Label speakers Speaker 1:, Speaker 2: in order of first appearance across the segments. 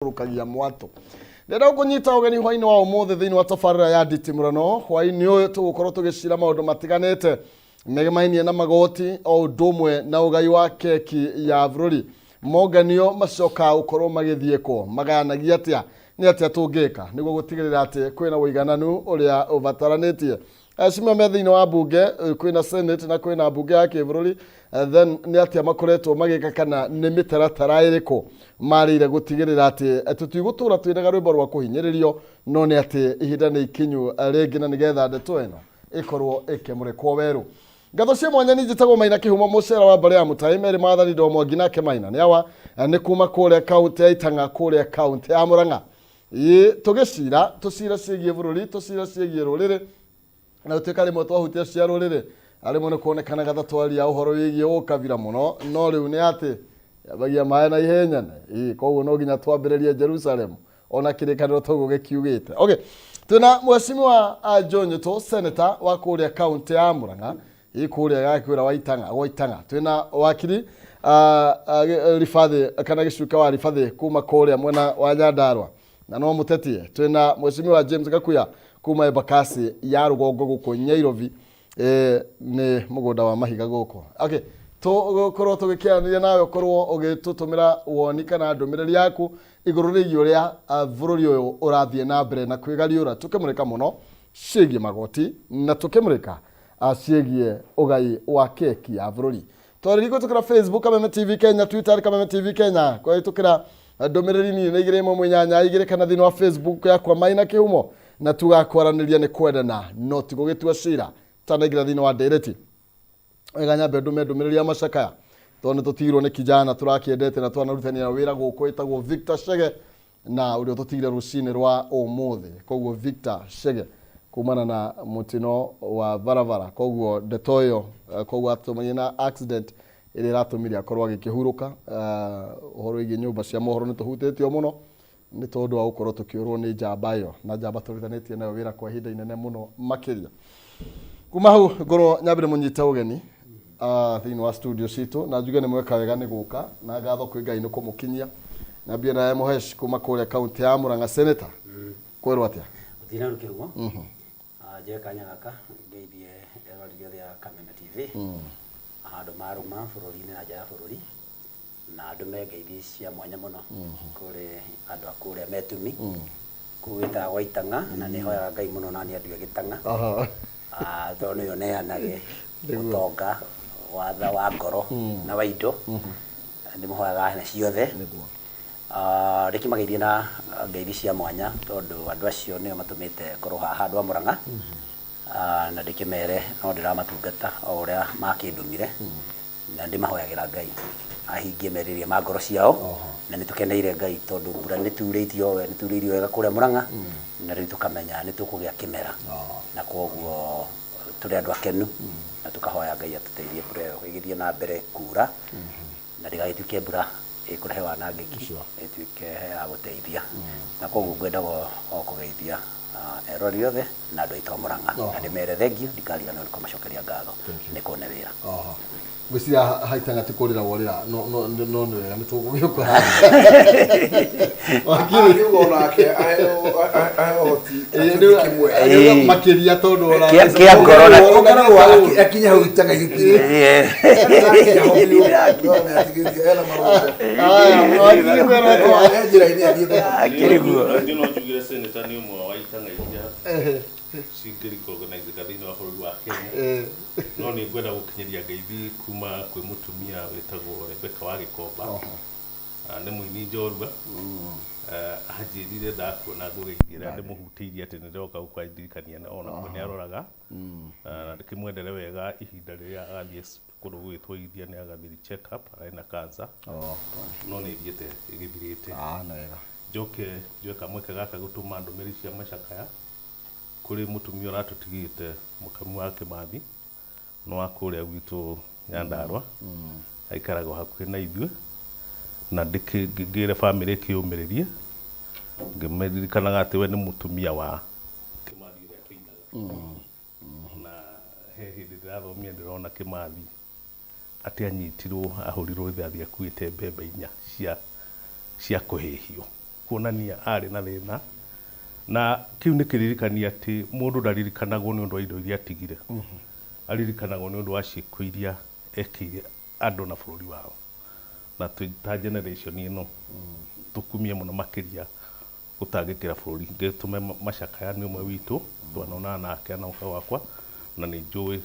Speaker 1: Rũkagia mwatũ. Ndĩrenda gũkũnyita ũgeni hwainĩ wa ũmũthĩ thĩinĩ wa tabarĩra ya nditimũrano. Hwainĩ ũyũ tũgũkorwo tũgĩcira maũndũ matiganĩte megemainie na magoti o ũndũ ũmwe na ũgai wa keki ya bũrũri. Monganio macokaga gũkorwo magĩthiĩ kũ? Magayanagia atĩa? Nĩ atĩa tũngĩka nĩguo gũtigĩrĩra atĩ kwĩna ũigananu ũrĩa ũbataranĩtie? Acimia me thĩinĩ wa mbunge, kwĩna senate na kwĩna mbunge ya kĩbũrũri, then nĩ atĩa makoretwo magĩka kana nĩ mĩtaratara ĩrĩkũ marĩire gũtigĩrĩra atĩ tũtigũtũra twĩnaga rwĩmbo rwa kũhinyĩrĩrio, no nĩ atĩ ihinda nĩ ikinyu rĩngĩ na nĩgetha ndeto ĩno ĩkorwo ĩkĩmũrĩkwo werũ. Ngatho cia mwanya nĩ njĩtagwo Maina Kĩhumo mũcera wa mbarĩ ya Mũtai Mary Mathani Ndomwangi nake Maina nĩ awa nĩ kuma kũrĩa kaũntĩ ya Itang'a kũrĩa kaũntĩ ya Mũrang'a. Ĩĩ, tũgĩcira, tũcira ciĩgiĩ bũrũri, tũcira ciĩgiĩ rũrĩrĩ, na gũtuĩka rĩmwe twahutia cia rũrĩrĩ, rĩmwe nĩ kuonekanaga ta twaria ũhoro wĩgiĩ ũkabira mũno, no rĩu nĩ atĩ yambagia maĩ na ihenya. Ĩĩ, koguo no nginya twambĩrĩrie Jerusalem ona kĩrĩkanĩro toguo gĩkiugĩte. Okay, twĩna mheshimiwa John Nyuto, senator wa kũrĩa kaũntĩ ya Murang'a, ĩ kũrĩa gakwĩra wa Itang'a, gwa Itang'a. Twĩna wakiri Ribathi kana gĩcuka wa Ribathi kuma kũrĩa mwena wa Nyandarua na no mũtetie. Twĩna mheshimiwa James Gakuya kuma Embakasi ya rũgongo gũkũ Nyairobi, nĩ mũgũnda wa mahiga gũkũ. Okay, tũgũkorwo tũgĩkĩaranĩria nawe ũkorwo ũgĩtũtũmĩra woni kana ndũmĩrĩri yaku igũrũ rĩgiĩ ũrĩa bũrũri ũyũ ũrathiĩ na mbere na kwĩgariũra, tũkĩmũrĩka mũno ciĩgiĩ magoti na tũkĩmũrĩka ciĩgiĩ ũgai wa keki ya bũrũri. Twarĩria kũhĩtũkĩra Facebook Kameme TV Kenya, Twitter Kameme TV Kenya, kũhĩtũkĩra ndũmĩrĩri nini na 2 1 8 2 kana thĩinĩ wa Facebook yakwa Maina Kĩhumo, na tugakwaranĩria nĩ kwendana no ti gũgĩtua cira. Tanaingĩra thĩinĩ wa ndereti wega, nyambe ndume ndũmĩrĩri ya macakaya tondũ nĩ tũtigirwo nĩ kijana tũrakĩendete na twanarutania wĩra gũkũ ĩtagwo Victor Chege, na ũrĩa ũtũtigire rũcinĩ rwa ũmũthĩ. Koguo Victor Chege kumana na mũtino wa barabara, koguo ndeto ĩyo, koguo atũmanie na accident ĩrĩa ĩratũmire akorwo agĩkĩhurũka. Ũhoro wĩgiĩ nyũmba cia mohoro nĩ tũhutĩtio mũno nĩ tondũ wa gũkorwo tũkĩũrwo nĩ njamba ĩyo, na njamba tũrutithanĩtie nayo wĩra kwa ihinda inene mũno makĩria. Kuma hau ngorwo nyambire mũnyite ũgeni thĩinĩ wa studio citũ na njuge nĩ mweka wega nĩ gũka, na ngatho kwĩ Ngai nĩ kũmũkinyia. Nyambie nawe Mũhesh kuma kũrĩa kaunti ya Murang'a, senator, kwĩrwo atĩa?
Speaker 2: Gũtirĩ Kĩhumo. Njoe kanya gaka ngeithie eroreri othe a Kameme TV handũ marũma bũrũri-inĩ na nja ya bũrũri, na ndũme ngeithi cia mwanya mũno kũrĩ andũ a kũrĩa Metumi kũu wĩtaga gwa Itang'a, na nĩ hoyaga Ngai mũno nani andue gĩtang'a, tondũ nĩwe ũneanage ũtonga watha wa ngoro na wa indo. Ndĩmũhoyaga na ciothe. Ndĩkĩmageithie na ngeithi cia mwanya tondũ andũ acio nĩo matũmĩte ngorwo haha, andũ a Murang'a, na ndĩkĩmere no ndĩramatungata o ũrĩa makĩndũmire, na ndĩmahoyagĩra Ngai ahingie merirĩria ma ngoro ciao. Na nĩ tũkeneire Ngai tondũ mbura nĩ turĩtio, nĩ turĩirio wega kũrĩa Murang'a, na rĩu tũkamenya nĩ tũkũgĩa kĩmera, na koguo tũrĩ andũ akenu na tũkahoya Ngai atũteithie mbura ĩyo ĩgĩthiĩ na mbere kura na ndĩgagĩtuĩke mbura ĩkũrehe wanangĩki, ĩtuĩke ya gũteithia. Na koguo ngwendaga o kũgeithia eroreri othe na andũ aitũ a Murang'a na ndĩmere thengiũ, ndikariganĩrwo nĩ kũmacokeria ngatho nĩ kũne wĩra.
Speaker 1: Ngwĩciria haitanga ti kũrĩra worĩra, no no no nĩ wega nĩ tũgũgĩũka wakiri.
Speaker 3: Akiuga onake aheo hoti kĩmwe.
Speaker 1: Makĩria tondũ ona
Speaker 2: Kĩa ngoro na
Speaker 3: Ũkoragwo akinya hau itanga gĩtirĩ. Ena marũngo.
Speaker 1: Haya, wakiri kwĩrwo atĩa?
Speaker 3: E njĩra-inĩ athiĩte.
Speaker 2: Akĩrĩ guo.
Speaker 4: Niĩ no njugire senator nĩ ũmwe wa itang'a iria cingĩrecognizeka thĩinĩ wa bũrũri wa Kenya, no nĩ ngwenda gũkinyĩria ngeithi kuma kwĩ mũtumia wĩtagwo Rebecca wa Gĩkomba. Nĩ mũini njorua. Anjĩrire ndakuona ngũgeithie na ndĩmũhutĩirie atĩ nĩ ndĩroka gũkwandirikania na ona nĩ aroraga. Na ndĩkĩmwendere wega ihinda rĩrĩa agathiĩ kũndũ gũgĩtwo India nĩ agathiĩ check up, arĩ na cancer, no nĩ ĩthiĩte ĩgĩthirĩte.
Speaker 1: Nĩ wega.
Speaker 4: Njoke njoe kamweke gaka gũtũma ndũmĩrĩri cia macakaya kũrĩ mũtumia ũratũtigĩte, mũkamu wa Kĩmathi, nĩ wa kũrĩa gwitũ Nyandarua, aikaraga o hakuhĩ na ithuĩ, na ngĩre bamĩrĩ ĩkĩyũmĩrĩrie ngĩmĩririkanaga atĩ we nĩ mũtumia wa Kĩmathi ũrĩa tũinaga. Na he hĩndĩ ndĩrathomire ndĩrona Kĩmathi atĩ anyitirwo ahũrirwo rithathi akuĩte mbembe 4 cia kũhĩhio. Kuonania arĩ na thĩna. Na kĩu nĩ kĩririkania atĩ mũndũ ndaririkanagwo nĩ ũndũ wa indo iria atigire, aririkanagwo nĩ ũndũ wa ciĩko iria ekĩire andũ na bũrũri wao. Na twĩ ta generation ĩno tũkumie mũno makĩria gũtangĩkĩra bũrũri. Ngĩtũme macakaya nĩ ũmwe witũ, twanonana nake anoka gwakwa, na nĩ njũĩ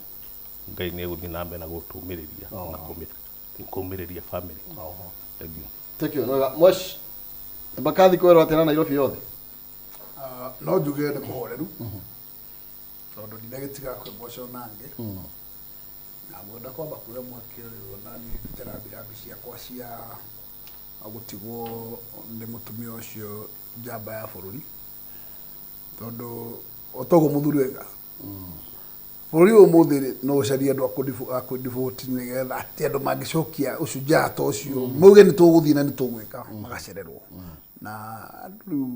Speaker 4: Ngai nĩ egũthiĩ na mbere na gũtũmĩrĩria na kũmĩrĩria family. Thank you.
Speaker 1: Thank you. Nĩwega. Mwesh, Mbakathi kwĩrwo atĩa na Nairobi yothe?
Speaker 3: Ah, no njuge nĩ mũhoreru tondũ ndinagĩtiga kwĩmboco na angĩ na ngwenda kwamba kuoya mweke ũyũ na niĩ ndute rambirambi ciakwa cia gũtigwo nĩ mũtumia ũcio njamba ya bũrũri tondũ o toguo mũthuri oiga Bũrũri ũyũ ũmũthĩ rĩ, no ũcarie andũ a kũdivoti nĩgetha atĩ andũ mangĩcokia ũcujaa ta ũcio mauge nĩ tũgũthiĩ na nĩ tũgwĩka magacererwo. Na andũ rĩu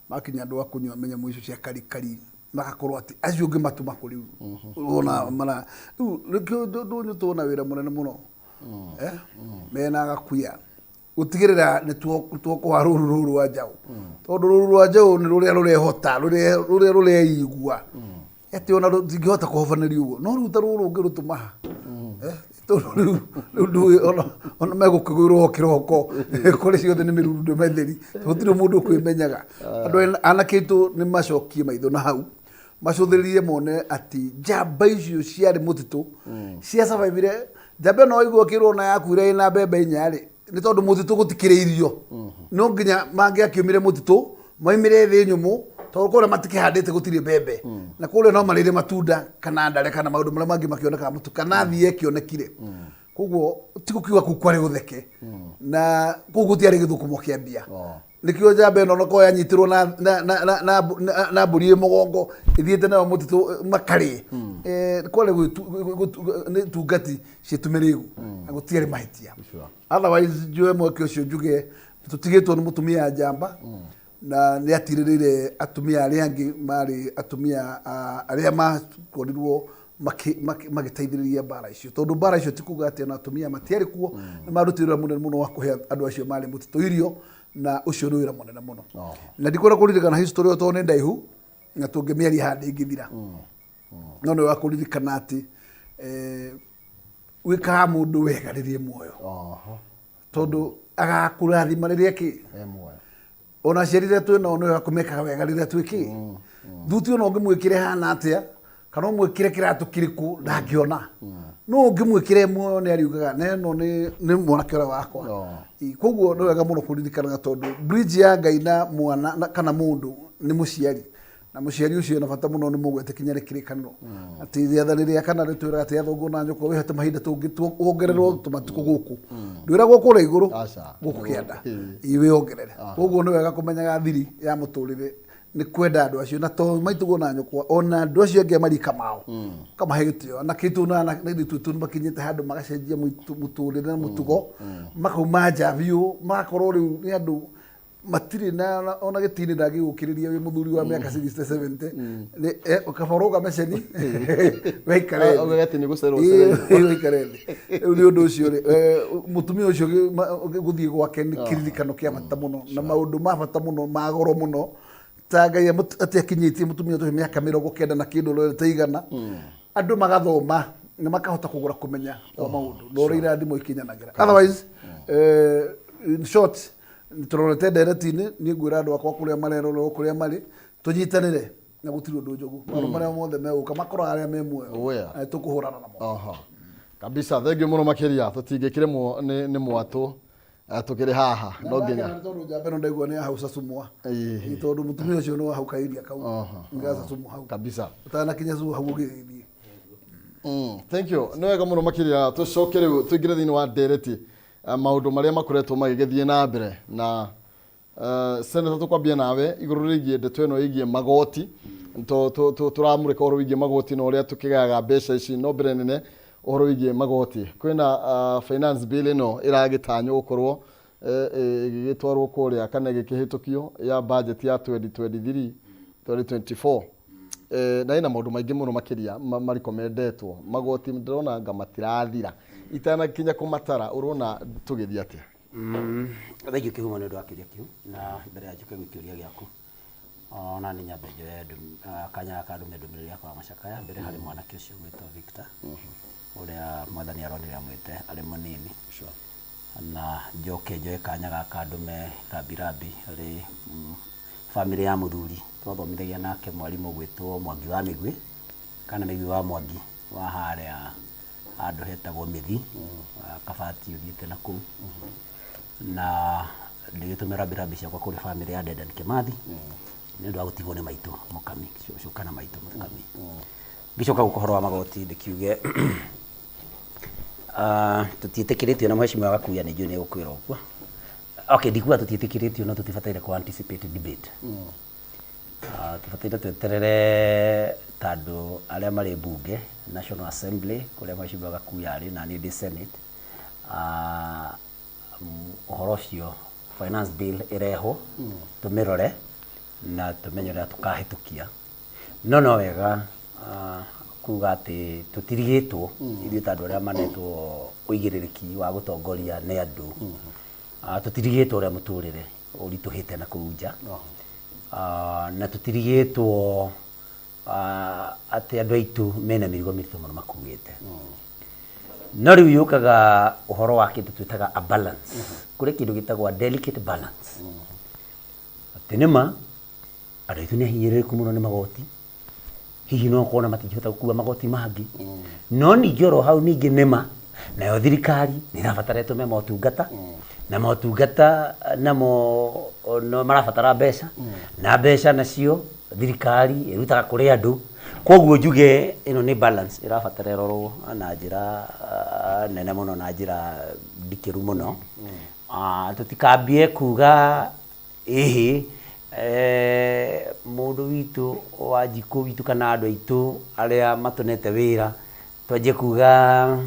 Speaker 3: makinya andũ a kũnyua mĩnyamũ icio cia karikari magakorwo atĩ acio ũngĩmatũma kũ rĩu wona mara rĩu nĩkĩo ndũnyũ tũna wĩra mũnene mũno eh, mena gakuya gũtigĩrĩra nĩ tuokoa rũru rũu rwa njaũ tondũ rũru rwa njaũ nĩ rũrĩa rũrehota rũrĩa rũreigua atĩ ona rũtingĩhota kũhobanĩrio ũguo no rĩu ta rũrũ ũngĩrũtũma ha Eh, tondũ rĩu rĩu ndũĩ ona ona megũkĩgwĩrwo o kĩroko kũrĩ ciothe nĩ mĩruru mĩtheri gũtirĩ mũndũ ũkwĩmenyaga andũ anake aitũ nĩ macokie maitho na hau macũthĩrĩrie mone atĩ njamba icio ciarĩ mũtitũ cia survive njamba ĩno waigua ĩkĩrwo ona yakuire ĩna mbembe inya rĩ nĩ tondũ mũtitũ gũtikĩrĩ irio no nginya mangĩakiumire mũtitũ maumire thĩ nyũmũ tondũ kũrĩa matikĩhandĩte gũtirĩ mbembe na kũrĩa no marĩire matunda kana ndare kana maũndũ marĩa mangĩ makĩonekaga mũtitũ kana thiĩ ĩkĩonekire koguo ti gũkiuga kũu kwarĩ gũtheke na kũu gũtiarĩ gĩthũkũmo kĩa mbia Nĩkĩo njamba ĩno onakorwo yanyitirwo na na na na na na, na mbũri ĩ mũgongo ĩthiĩte nayo mũtitũ makarĩe kwarĩ nĩ tungati ciĩtumĩrĩgu na gũtiarĩ mahĩtia. Otherwise njoe mweke ũcio njuge tũtigĩtwo nĩ mũtumia njamba na nĩ atirĩrĩire atumia arĩa angĩ marĩ atumia arĩa makorirwo magĩteithĩrĩria mbara icio tondũ mbara icio ti kuga atĩ ona atumia matiarĩ kuo nĩ marutire wĩra mũnene mũno wa kũhe andũ acio marĩ mũtitũ irio na ũcio nĩ wĩra mũnene mũno na ndikwenda kũririkana history ĩyo tondũ nĩ ndaihu na tũngĩmĩaria haha ndĩngĩthira no nĩ wa kũririkana atĩ wĩkaga mũndũ wega rĩrĩa e muoyo tondũ agakũrathima rĩrĩa kĩ
Speaker 1: E muoyo.
Speaker 3: Ona aciari rĩrĩa twĩ nao nĩ wega kũmekaga wega rĩrĩa twĩ kĩ thuti ona ũngĩmwĩkĩra ĩhana atĩa kana ũmwĩkĩre kĩratũ kĩrĩkũ ndangĩona no ũngĩmwĩkĩra e muoyo nĩ ariugaga na ĩno nĩ mwanake ũrĩa wakwa. Koguo nĩ wega mũno kũririkanaga tondũ bridge ya Ngai na mwana kana mũndũ nĩ mũciari na mũciari ũcio ena bata mũno nĩ mũgwete kinya rĩ kĩrĩkanĩro atĩ rĩathani rĩa kana rĩtwĩraga atĩ athũngũ na nyũkwa wĩhete mahinda tũngĩ wongererwo tũmatukũ gũkũ ndwĩragwo kũrĩa igũrũ
Speaker 1: Aca.
Speaker 3: gũkũ kĩanda ĩ wĩongerere koguo nĩ wega kũmenyaga thiri ya mũtũrĩre nĩ kwenda andũ acio na to maitũguo na nyũkwa ona andũ acio angĩ a marika mao kamahe gĩtĩo na kĩtũ na na ithuĩ tu makinyĩte handũ magacenjia mũtũrĩre na mũtugo makauma nja biũ magakorwo rĩu nĩ andũ matirĩ na ona gĩtĩ-inĩ ndangĩgũkĩrĩria wĩ mũthuri wa mĩaka 60 70 Nĩ- kaba ũrũgame ceni wĩikare thĩ.
Speaker 1: Augaga atĩ nĩ gũcererwo
Speaker 3: Ĩĩ,
Speaker 1: ũcereirwo.
Speaker 3: wĩikare thĩ rĩu nĩ ũndũ ũcio rĩ mũtumia ũcio gũthiĩ gwake nĩ kĩririkano kĩa bata mũno na maũndũ ma bata mũno ma goro mũno ta Ngai atĩ akinyĩtie mũtumia ũcio mĩaka 90 na kĩndũ ũrorete igana andũ magathoma na makahota kũgũra kũmenya kwa maũndũ na ũrĩa irathimo ikinyanagĩra otherwise in short tũrorete ndereti-inĩ niĩ ngwĩra andũ akwa kũrĩa marerorerwo kũrĩa marĩ tũnyitanĩre na gũtirĩ ũndũ njogu maũndũ marĩa mothe megũka makoraga arĩa me muoyo
Speaker 1: Oh, yeah.
Speaker 3: na nĩtũkũhũrana namo.
Speaker 1: Aha. Kabisa, thank you mũno makĩria tũtingĩkĩremwo nĩ mwatũ tũkĩrĩ haha no nginya
Speaker 3: Nĩ tondũ njamba ĩno ndaigua nĩ ya hau Sasumwa.
Speaker 1: Ĩĩ.
Speaker 3: Ĩĩ, tondũ mũtumia ũcio nĩ wa hau kairia kau
Speaker 1: Aha,
Speaker 3: nĩ ga Sasumwa hau
Speaker 1: kabisa.
Speaker 3: ũtanakinya Sasumwa hau ũgĩthiĩ.
Speaker 1: Thank you. Nĩ wega mũno makĩria tũcoke rĩu tũingĩre thĩinĩ wa ndereti maũndũ marĩa makoretwo magĩgĩthiĩ na mbere na Senator tũkwambia nawe igũrũ rĩgiĩ ndeto ĩno ĩgiĩ magoti tũramũrĩka ũhoro wĩgiĩ magoti na ũrĩa tũkĩgayaga mbeca ici no mbere nene ũhoro wĩgiĩ magoti kwĩna finance bill ĩno ĩragĩtanywo gũkorwo ĩgĩgĩtwarwo kũrĩa kana ĩgĩkĩhĩtũkio ya budget ya 2023 2024 na ĩna maũndũ maingĩ mũno makĩria marekomendetwo magoti ndĩrona anga matirathira itanakinya kũmatara ũrona tũgĩthiĩ atĩa?
Speaker 2: Thengiũ Kĩhumo nĩ ũndũ wa kĩũria kĩu, na mbere ya njũke gwĩ kĩũria gĩaku, ona niĩ nyambe njoye kanya gaka ndũme ndũmĩrĩri yakwa ya macakaya mbere harĩ mwanake ũcio ũgwĩtwo Victor, ũrĩa mwathani aronire amwĩte arĩ mũnini. Na njoke njoe kanya gaka ndũme rambirambi harĩ bamĩrĩ ya mũthuri twathomithagia nake mwarimũ ũgwĩtwo Mwangi wa Mĩguĩ, kana Mĩguĩ wa Mwangi wa harĩa handũ hetagwo Mĩthi, Kabati ũthiĩte na kũu. Na ndĩgĩtũme rambirambi ciakwa kũrĩ bamĩrĩ ya Dedan Kĩmathi nĩ ũndũ wa gũtigwo nĩ maitũ Mũkami, cũcũ kana maitũ Mũkami. Ngĩcoka gũka ũhoro wa magoti ndĩkiuge tũtiĩtĩkĩrĩtio na mheshimiwa Gakuya nĩ njũĩ nĩ egũkwĩra ũguo. Okay, ndikuga tũtiĩtĩkĩrĩtio no tũtibataire kũ anticipate debate. Tũbataire tweterere ta andũ arĩa marĩ mbunge, National Assembly, kũrĩa mheshimiwa Gakuya arĩ na niĩ ndĩ Senate, ũhoro ũcio finance bill ĩrehwo, tũmĩrore na tũmenye ũrĩa tũkahĩtũkia. No no wega kuga atĩ tũtirigĩtwo ithuĩ ta andũ arĩa manetwo ũigĩrĩrĩki wa gũtongoria nĩ andũ, tũtirigĩtwo ũrĩa mũtũrĩre ũritũhĩte na kũu nja, na tũtirigĩtwo atĩ andũ aitũ mena mĩrigo mĩritũ mũno makuĩte. No rĩu yũkaga ũhoro wa kĩndũ twĩtaga a balance. Kũrĩ kĩndũ gĩtagwo a delicate balance. Atĩ nĩma andũ aitũ nĩ ahinyĩrĩrĩku mũno nĩ magoti, hihi no ũkorwo matingĩhota gũkua magoti mangĩ. No ningĩ oro hau ningĩ nĩma nayo thirikari nĩ ĩrabatara ĩtũme motungata, na motungata namo no marabatara mbeca, na mbeca nacio thirikari ĩrutaga kũrĩ andũ. Koguo njuge ĩno nĩ balance ĩrabatara ĩrorwo na njĩra nene mũno na njĩra ndikĩru mũno. Tũtikambie kuga ĩhĩ mũndũ witũ Wanjikũ witũ kana andũ aitũ arĩa matũnete wĩra, twanjie kuga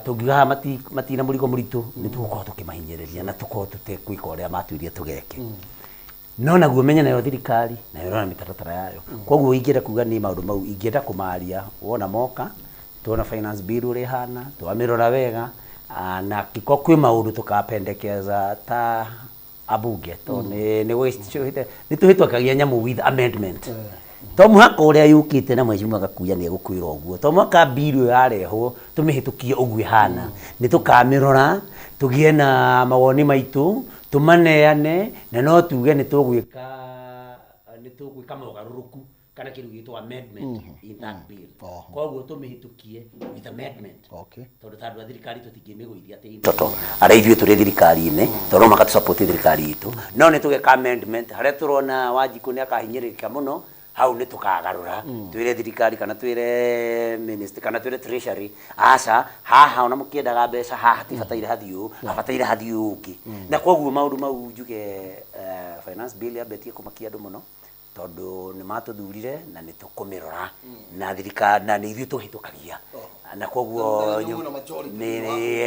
Speaker 2: tũngiuga haha matirĩ na mũrigo mũritũ, nĩ tũgũkorwo tũkĩmahinyĩrĩria na tũkorwo tũtegwĩka ũrĩa matwĩrire tũgeke. No naguo ũmenye nayo thirikari nayo ĩrona mĩtaratara yayo. Koguo ingĩenda kuga niĩ maũndũ mau ingĩenda kũmaria wona moka, tuona finance bill ũrĩa ĩhana, twamĩrora wega, na angĩkorwo kwĩ maũndũ tũkapendekeza ta ambunge tondũ nĩ nĩ tũhĩtũkagia nyamũ with amendment. To mũhaka ũrĩa yũkĩte na mheshimiwa Gakuya nĩ egũkwĩra ũguo. To mũhaka bill ĩyo yarehwo tũmĩhĩtũkie ũguo ĩhana. Nĩ tũkamĩrora, tũgĩe na mawoni maitũ, tũmaneane na no tuge nĩ tũgwĩka nĩ tũgwĩka mogarũrũku kana kĩndũ gĩgwĩtwo amendment in that bill. Koguo tũmĩhĩtũkie with amendment. Tondũ ta andũ a thirikari tũtingĩmĩgũithia atĩ in toto arĩa ithuĩ tũrĩ thirikari-inĩ tondũ no mũhaka tũ support thirikari itũ. No nĩ tũgeka amendment harĩa tũrona Wanjikũ nĩ akahinyĩrĩrĩka mũno, hau nĩ tũkagarũra twĩre thirikari kana twĩre ministry kana twĩre treasury aca haha ona mũkĩendaga mbeca haha hatibataire hathiĩ ũũ, habataire hathiĩ ũũ ũngĩ. Na koguo maũndũ mau njuge finance bill yambĩtie kũmakia andũ mũno tondũ nĩ matũthurire na nĩ tũkũmĩrora na thirikari na nĩ ithuĩ tũhĩtũkagia na koguo
Speaker 1: Na nĩ mwĩna majority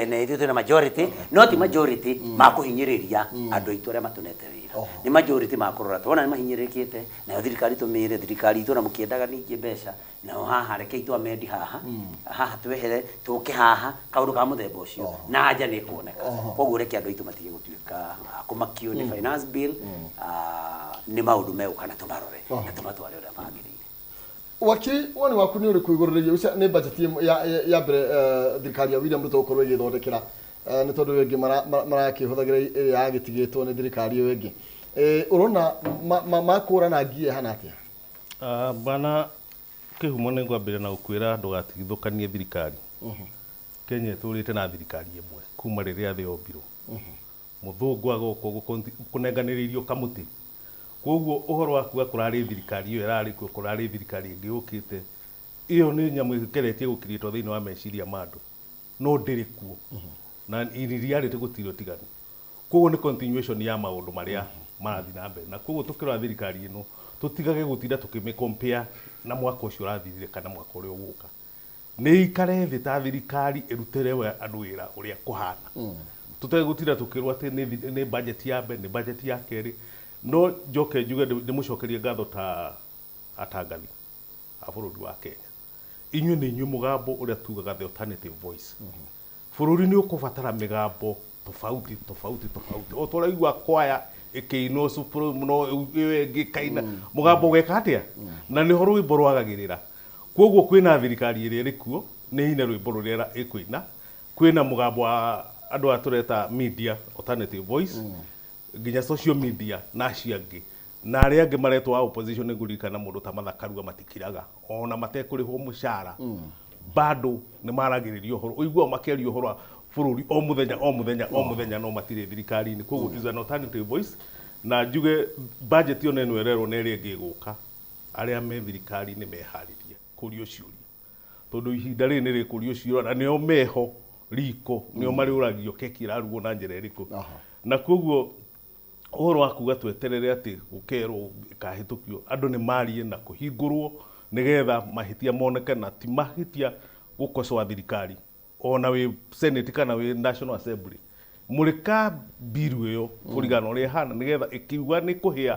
Speaker 2: nĩ ithuĩ twĩna majority no ti majority ma kũhinyĩrĩria andũ aitũ arĩa matũnete wĩra, nĩ majority ma kũrora tuona nĩ mahinyĩrĩrĩkĩte nayo thirikari tũmĩre thirikari itũ na mũkĩendaga ningĩ mbeca nao haha rekei tũ amend haha haha twehere tũke haha kaũndũ ka mũthemba ũcio na anja nĩ ĩkuoneka. Koguo reke andũ aitũ matige gũtuĩka a kũmakio nĩ finance bill, nĩ maũndũ megũka na tũmarore na tũmatware ũrĩa magĩrĩire.
Speaker 1: Wakiri, woni waku nĩ ũrĩkũ igũrũ rĩgiĩ ũcio nĩ budget ya mbere thirikari ya William Ruto gũkorwo ĩgĩthondekera, nĩ tondũ ĩyo ĩngĩ marakĩhũthagĩra ĩrĩa yagĩtigĩtwo nĩ thirikari ĩyo ĩngĩ. Ũrona makũrana ngia ĩhana atĩa?
Speaker 4: Bwana Kĩhumo, nĩ ngwambĩrĩria na gũkwĩra ndũgatigithũkanie thirikari. Kenya ĩtũrĩte na thirikari ĩmwe kuma rĩrĩa thĩ yombirwo. Mũthũngũ agoka ũguo kũnenganĩrĩirio kamũtĩ. Koguo ũhoro wa kuga kũrarĩ thirikari ĩyo ĩrarĩ kuo, kũrarĩ thirikari ĩngĩ yũkĩte, ĩyo nĩ nyamũ ĩgeretie gũkiriĩtwo thĩinĩ wa meciria ma andũ, no ndĩrĩ kuo. Na in reality gũtirĩ ũtiganu. Koguo nĩ continuation ya maũndũ marĩa marathiĩ na mbere. Na koguo tũkĩrora thirikari ĩno, tũtigage gũtinda tũkĩmĩ compare na mwaka ũcio ũrathirire kana mwaka ũrĩa ũgũka. Nĩ ĩikare thĩ ta thirikari ĩrutĩre we andũ wĩra ũrĩa kũhana. Tũtegũtinda tũkĩrwo atĩ nĩ budget ya mbere, nĩ budget ya kerĩ. No njoke njuge ndĩmũcokerie ngatho ta atangathi a bũrũri wa Kenya. Inyuĩ nĩ inyuĩ mũgambo ũrĩa tugaga the alternative voice. Bũrũri nĩ ũkũbatara mĩgambo Tofauti, tofauti, tofauti. O tũraigua kwaya ĩkĩinwo cukuru mũno, ĩyo ĩngĩ ĩkaina mũgambo ũgeka atĩa, na nĩho rwĩmbo rwagagĩrĩra. Koguo kwĩna thirikari ĩrĩa ĩrĩ kuo nĩ ine rwĩmbo rũrĩa ĩkũina, kwĩna mũgambo wa andũ aya tũreta media alternative voice, nginya social media na acio angĩ, na arĩa angĩ maretwo a opposition. Nĩ ngũririkana mũndũ ta Martha Karua, matikiraga ona matekũrĩhwo mũcara, bado nĩ maragĩrĩria ũhoro, ũiguaga makĩaria ũhoro wa bũrũri o mũthenya, o mũthenya, o mũthenya, no matirĩ thirikari-inĩ. Koguo is an alternative voice, na njuge budget ona ĩno ĩrerwo na ĩrĩa ĩngĩ ĩgũka, arĩa me thirikari-inĩ meharĩrie kũrio ciũria, tondũ ihinda rĩrĩ nĩ rĩkũrio ciũria, na nĩo meho riko, nĩo marĩũragio keki ĩrarugwo na njĩra ĩrĩkũ. Na koguo ũhoro wa kuga tweterere atĩ gũkerwo ĩkahĩtũkio, andũ nĩ marie na kũhingũrwo nĩgetha mahĩtia moneke, na ti mahĩtia gũkocoa thirikari. Ona wĩ Senate kana wĩ National Assembly, mũrĩka bill ĩyo kũringana na ũrĩa ĩhana, nĩgetha ĩkiuga nĩ kũhĩa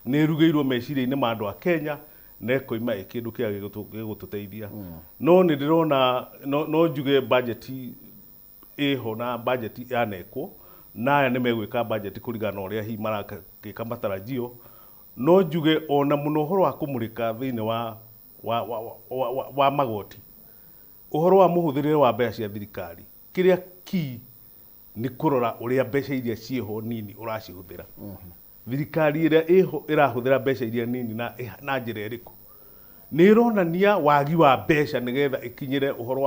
Speaker 4: nĩ ĩrugĩirwo meciria-inĩ ma andũ a Kenya na ĩkoima ĩ kĩndũ kĩrĩa gĩgũtũteithia. No nĩ ndĩrona no njuge budget ĩho na budget yanekwo, na aya nĩ megwĩka budget kũringana na ũrĩa hihi maragĩka matarajio. No njuge ona mũno ũhoro wa kũmũrĩka thĩinĩ wa magoti, ũhoro wa mũhũthĩrĩre wa mbeca cia thirikari, kĩrĩa key nĩ kũrora ũrĩa mbeca iria ciĩho nini ũracihũthĩra. Thirikari ĩrĩa ĩho ĩrahũthĩra mbeca iria nini na njĩra ĩrĩkũ? Nĩ ĩronania wagi wa mbeca nĩgetha ĩkinyĩre ũhoro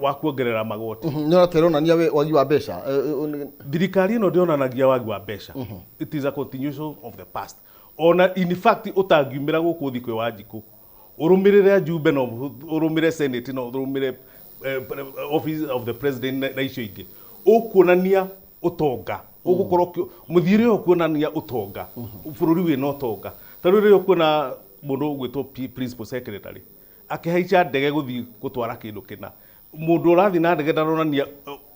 Speaker 4: wa kuongerera magoti?
Speaker 1: Nĩ ũrata ĩronania wagi wa mbeca?
Speaker 4: Thirikari ĩno ndĩonanagia wagi wa mbeca. It is a continuation of the past. Ona in fact ũtangiumĩra gũkũ ũthiĩ kwĩ Wanjikũ, ũrũmĩrĩre ajumbe, no ũrũmĩre Senate, no ũrũmĩre Office of the President na icio ingĩ, ũkuonania ũtonga ũgũkorwo mũthiĩre ũyũ ũkuonania ũtonga, bũrũri wĩna ũtonga. Ta rĩu rĩrĩa ũkuona mũndũ ũgwĩtwo principal secretary akĩhaica ndege gũthiĩ gũtwara kĩndũ kĩna, mũndũ ũrathiĩ na ndege ndaronania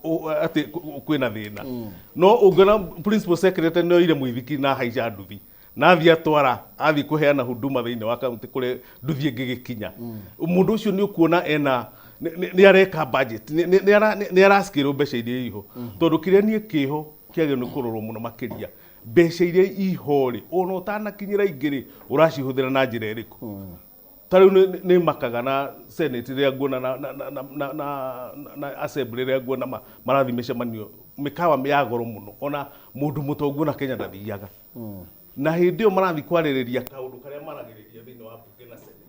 Speaker 4: atĩ kwĩna thĩna. No ũngĩona principal secretary nĩ oire mũithikiri na ahaica nduthi na athiĩ atwara, athiĩ kũheana huduma thĩinĩ wa kaunti kũrĩa nduthi ĩngĩgĩkinya, mũndũ ũcio nĩ ũkuona ena nĩ areka budget, nĩ arascale mbeca iria iho, tondũ kĩrĩa niĩ kĩho kĩagĩrĩirwo nĩ kũrorwo mũno makĩria, mbeca iria iho rĩ, ona ũtanakinyĩra ingĩ rĩ, ũracihũthĩra na njĩra ĩrĩkũ? Ta rĩu nĩ makaga na Senate rĩrĩa nguona na assembly, rĩrĩa nguona marathiĩ mĩcemanio mĩkawa ya goro mũno, ona mũndũ mũtongu ona Kenya ndathiaga, na hĩndĩ ĩyo marathiĩ kwarĩrĩria kaũndũ karĩa maragĩrĩria thĩinĩ wa bunge na Senate.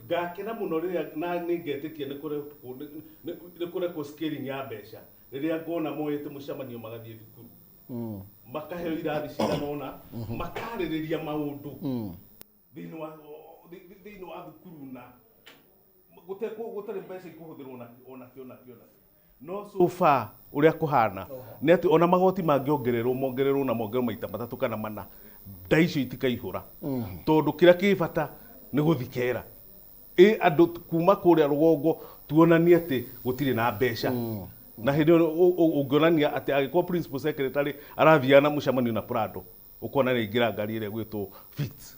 Speaker 4: Ngakena mũno rĩrĩa na nĩ ngetĩkia nĩ kũrekwo scaling ya mbeca rĩrĩa ngona moete mũcemanio magathiĩ thukuru, makaheo irathi cigana ũna, makarĩrĩria maũndũ thĩinĩ wa thukuru na gũtarĩ mbeca ikũhũthĩrwo ona kĩ ona kĩ ona kĩ. No so far ũrĩa kũhana nĩ atĩ ona magoti mangĩongererwo, mongererwo na mongererwo maita matatũ kana mana, nda icio itikaihũra, tondũ kĩrĩa kĩ bata nĩ gũthikera ĩ andũ kuma kũrĩa rũgongo, tuonanie atĩ gũtirĩ na mbeca. Na hĩndĩ ĩyo ũngĩonania atĩ angĩkorwo principal secretary arathiaga na mũcemanio na Prado, ũkona nĩ aingĩra ngari ĩrĩa ĩgwĩtwo Vitz,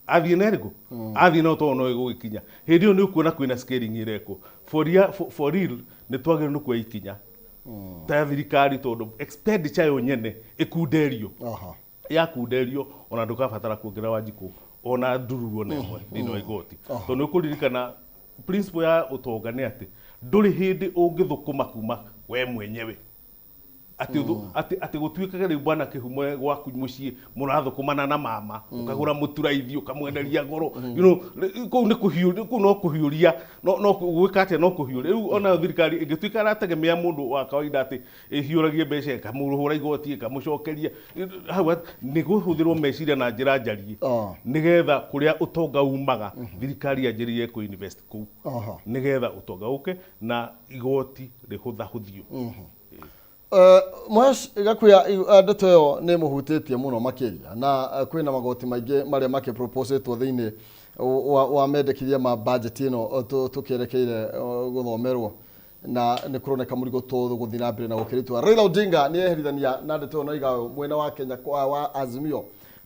Speaker 4: athiĩ na ĩrĩkũ athiĩ no tondũ no ĩgũgĩkinya. Hĩndĩ ĩyo nĩ ũkuona kwĩna scaling ĩrekwo. For real, nĩ twagĩrĩirwo nĩ kuoya ikinya ta thirikari, tondũ expenditure yo nyene ĩkunderio. Yakunderio, ona ndũkabatara kuongerera Wanjikũ ona ndururu ona ĩmwe thĩinĩ wa igoti, tondũ nĩ ũkũririkana principle ya ũtonga nĩ atĩ ndũrĩ hĩndĩ ũngĩthũkũma kuma we mwenyewe, atĩ gũtuĩkage rĩu bwana kĩhumo gwaku mũciĩ mũrathũkũmana na mama, ũkagũra mũturaithi ũkamwenderia goro, kũu nĩ kũhiũ, kũu no kũhiũria, no gwĩka atĩa, no kũhiũria. Rĩu ona thirikari ĩngĩtuĩka ĩrategemea mũndũ wa kawaida atĩ ĩhiũragie mbeca, ĩkamũhũra igoti, ĩkamũcokeria hau, nĩ gũhũthĩrwo meciria na njĩra njariĩ, nĩgetha kũrĩa ũtonga umaga thirikari yanjĩrĩrie kũ invest kũu, nĩgetha ũtonga ũke na igoti rĩhũthahũthio.
Speaker 1: Mhesh Gakuya, ndeto ĩyo nĩ mũhutĩtie mũno makĩria, na kwĩna magoti maingĩ marĩa makĩproposetwo thĩinĩ wa mendekithia ma budget ĩno tũkĩerekeire gũthomerwo, na nĩ kũroneka mũrigo tũgũthiĩ na mbere na gũkĩrĩtwo. Raila Odinga nĩ eherithania na ndeto ĩyo na iga mwena wa Kenya kwa wa Azimio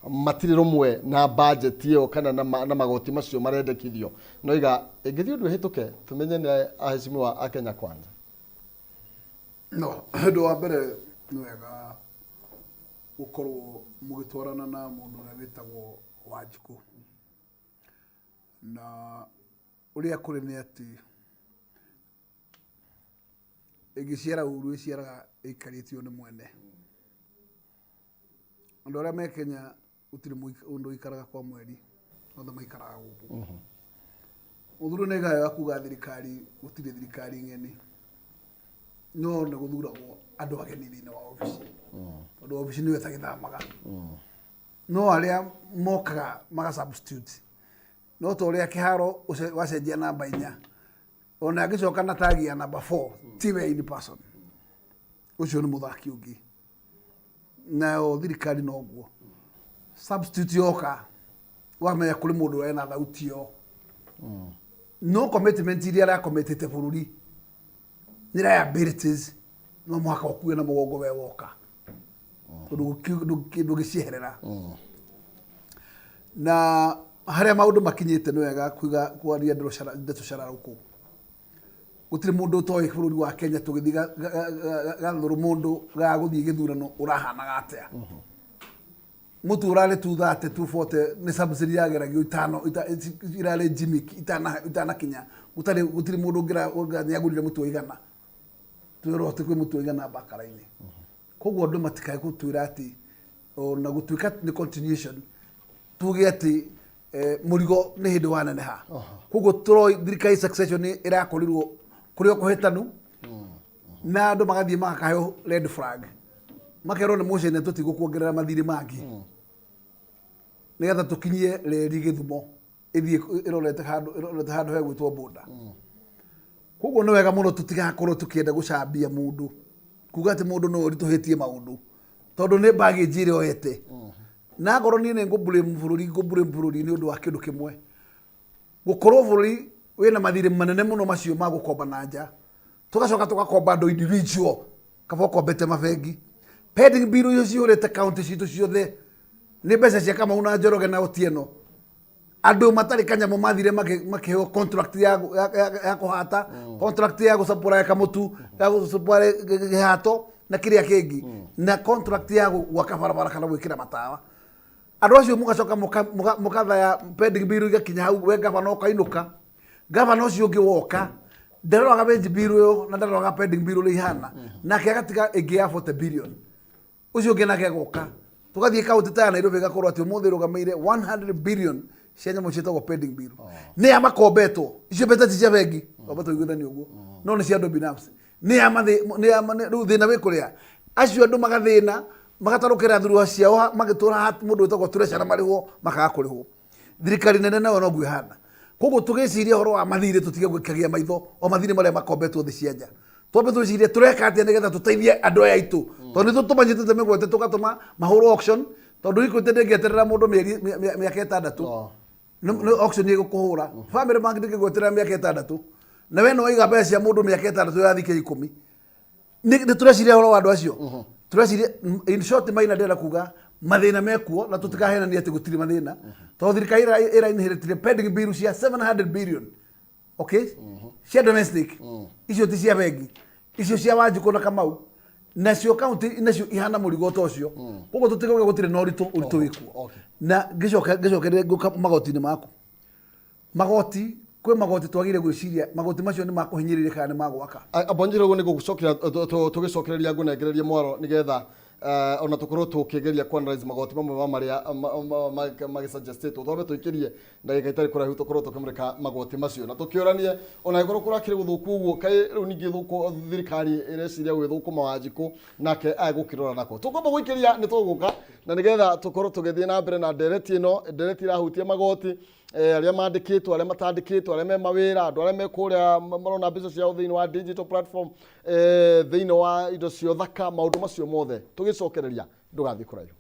Speaker 1: matirĩ rũmwe na budget ĩyo kana na magoti macio marendekithio, no iga ĩngĩthiĩ ũndũ ĩhĩtũke, tũmenye nĩ aheshimiwa a Kenya Kwanza.
Speaker 3: No, ũndũ wa mbere nĩ wega gũkorwo mũgĩtwarana na mũndũ ũrĩa wĩtagwo Wanjikũ. Na ũrĩa kũrĩ nĩ atĩ ĩngĩciara ũru ĩciaraga ĩikarĩtio nĩ mwene. Andũ arĩa me Kenya gũtirĩ mũndũ ũikaraga kwa mweri, othe maikaraga gũkũ. Mũthuri nĩ wega kuga thirikari gũtirĩ thirikari ng'eni, no nĩ gũthuragwo andũ ageni thĩinĩ wa obici, tondũ obici nĩyo ĩtagĩthamaga. No arĩa mokaga maga substitute, no ta ũrĩa kĩharo wacenjia namba 4, ona angĩcoka na tagi ya namba 4, tiwe in person, ũcio nĩ mũthaki ũngĩ. Nayo thirikari noguo, substitute yoka wamenya kũrĩ mũndũ ũrĩa ena thauti ĩyo, no commitment iria arakomitĩte bũrũri nĩ liabilities, no mũhaka ũkue na mũgongo we woka, tondũ ndũngĩcieherera. Na harĩa maũndũ makinyĩte nĩ wega kuiga kwaria ndeto cararũkũ. Gũtirĩ mũndũ ũtoĩ bũrũri wa Kenya tũgĩthiĩ gathũrũ mũndũ ga gũthiĩ gĩthurano ũrahanaga atĩa. Mũtu ũrarĩ 230, 240 nĩ subsidy yageragio itano irarĩ gimmick itanakinya. Gũtarĩ, gũtirĩ mũndũ ũngĩra nĩagũrire mũtu wa 100. Twĩrwo atĩ kwĩ mũtu wa 100 bakara-inĩ. Koguo andũ matikae gũtwĩra atĩ ona gũtuĩka nĩ continuation, tuge atĩ mũrigo nĩ hĩndĩ waneneha. Koguo tũroi thirikari succession ĩrakorirwo kũrĩ o kũhĩtanu, na andũ magathiĩ magakaheo red flag, makerwo nĩ mũcene tũtigũkuongerera mathirĩ mangĩ, nĩgetha tũkinyie reri Gĩthumo ĩthiĩ ĩrorete handũ, ĩrorete handũ hegwĩtwo boda. Koguo nĩ wega mũno tũtigakorwo tũkĩenda gũcambia mũndũ, kuga atĩ mũndũ no ũritũhĩtie maũndũ, tondũ nĩ baggage ĩrĩa oete. Na akorwo niĩ nĩ ngũ-blame bũrũri, ngũ-blame bũrũri nĩ ũndũ wa kĩndũ kĩmwe, gũkorwo bũrũri wĩna mathirĩ manene mũno macio ma gũkomba na nja, tũgacoka tũgakomba andũ individual, kaba ũkombete mabengi. Pending bill icio cihũrĩte county citũ ciothe nĩ mbeca cia Kamau na Njoroge na Otieno. Andũ matarĩ kanyamũ mathire makĩheo contract ya kũhata, contract ya gũsupply kamũtu, ya gũsupply kĩhato na kĩrĩa kĩngĩ, na contract ya gwaka barabara kana gwĩkĩra matawa. Andũ acio mũgacoka mũkathaya pending bill igakinya hau, we gavana ũkainũka. Gavana ũcio ũngĩ woka ndaroraga wage bill ĩyo na ndaroraga pending bill ũrĩa ihana, nake agatiga ĩngĩ ya 40 billion. Ũcio ũngĩ nake agoka, tũgathiĩ kaunti ta ya Nairobi ĩgakorwo atĩ ũmũthĩ ĩrũgamĩire 100 billion cia nyamũ ciĩtagwo pending bill. Nĩ ya makombetwo, icio mbeca ti cia bengi, wamba tũiguithanie ũguo, no nĩ cia andũ binafsi. Nĩ ya mathĩ, nĩ ya rĩu thĩna wĩ kũrĩa acio andũ magathĩna, magatarũkĩra thurua ciao magĩtũra mũndũ wĩtagwo treasurer marĩhwo, makaga kũrĩhwo. Thirikari nene nayo noguo ĩhana. Koguo tũgĩciria ũhoro wa mathirĩ tũtige gwĩkagia maitho o mathirĩ marĩa makombetwo thĩ cia nja. Twambe twĩcirie tũreka atĩa nĩgetha tũteithie andũ aya aitũ, tondũ nĩ tũmanyitĩte mĩgwate tũgatũma mahũrwo auction, tondũ Equity ndĩngĩeterera mũndũ mĩaka 6. Nĩ auction ĩgũkũhũra. Family Bank ndĩngĩgweterera mĩaka 6. Na we nĩ waiga mbeca cia mũndũ mĩaka 6 ya thikũ 10. Nĩ tũreciria ũhoro wa andũ acio. Tũreciria, in short, Maina ndĩrenda kuga mathĩna mekuo na tũtikahenania atĩ gũtirĩ mathĩna, tondũ thirikari ĩra inheritire pending bill cia 700 billion, okay, cia domestic, icio ti cia bengi, icio cia Wanjikũ na Kamau, nacio county nacio ihana mũrigo ta ũcio. Koguo tũtigauga gũtirĩ na ũritũ, ũritũ wĩkuo. Na ngĩcokeria ngũka magoti-inĩ maku, magoti kwĩ magoti twagĩrĩire gwĩciria magoti macio nĩ makũhinyĩrĩria kana nĩ magwaka.
Speaker 1: Amba njĩra ũguo nĩ gũgũcokera tũgĩcokereria ngũnengererie mwaro nĩgetha ona tũkorwo tũkĩgeria ku analyze magoti mamwe ma marĩa magĩsuggestĩtwo. Twambe tũikĩrie ndagĩka itarĩ kũraihu tũkorwo tũkĩmũrĩka magoti macio na tũkĩũranie ona angĩkorwo kũrakĩrĩ gũthũku ũguo, kaĩ rĩu ningĩ thirikari ĩreciria gwĩthũkũma Wanjikũ nake agũkĩrora nako. Tũkwamba gũikĩria nĩ tũgũka na nĩgetha tũkorwo tũgĩthiĩ na mbere na ndereti ĩno, ndereti ĩrahutia magoti, arĩa mandĩkĩtwo, arĩa matandĩkĩtwo, arĩa me mawĩra, andũ arĩa me kũrĩa marona mbeca ciao thĩinĩ wa digital platform, thĩinĩ wa indo cia ũthaka, maũndũ macio mothe tũgĩcokereria. Ndũgathiĩ kũraihu.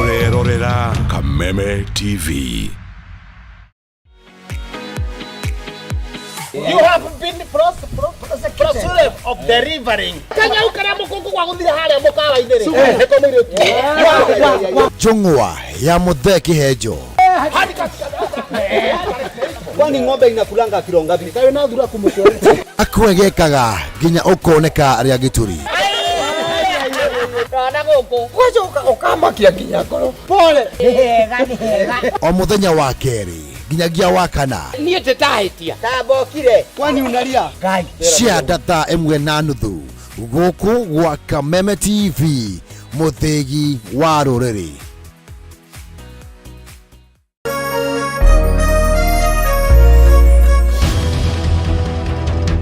Speaker 5: Ũrerorera Kameme TV.
Speaker 6: You have been Process of delivering. Kanyau karia mukungu gwa guthire haria mukawa-inĩ rĩ. Nĩko mũirĩtu.
Speaker 7: Njũng'wa ya Mũthee Kĩhenjo.
Speaker 8: Kwani ng'ombe inakulanga kilo ngapi? Kayo na thura kumushori.
Speaker 7: Akwegekaga nginya ũkoneka rĩa gĩturi.
Speaker 6: Rona gũkũ.
Speaker 8: Kwaja ukamakia nginya ngoro. Pole.
Speaker 6: Nĩ hega nĩ hega.
Speaker 7: O mũthenya wa kerĩ nginyagia wa kana.
Speaker 6: Niĩ ndĩtahĩtia.
Speaker 8: Tambokire. Kwani unalia? Ngai.
Speaker 7: Cia thaa 1:30 gũkũ gwa Kameme TV mũthĩgi wa rũrĩrĩ.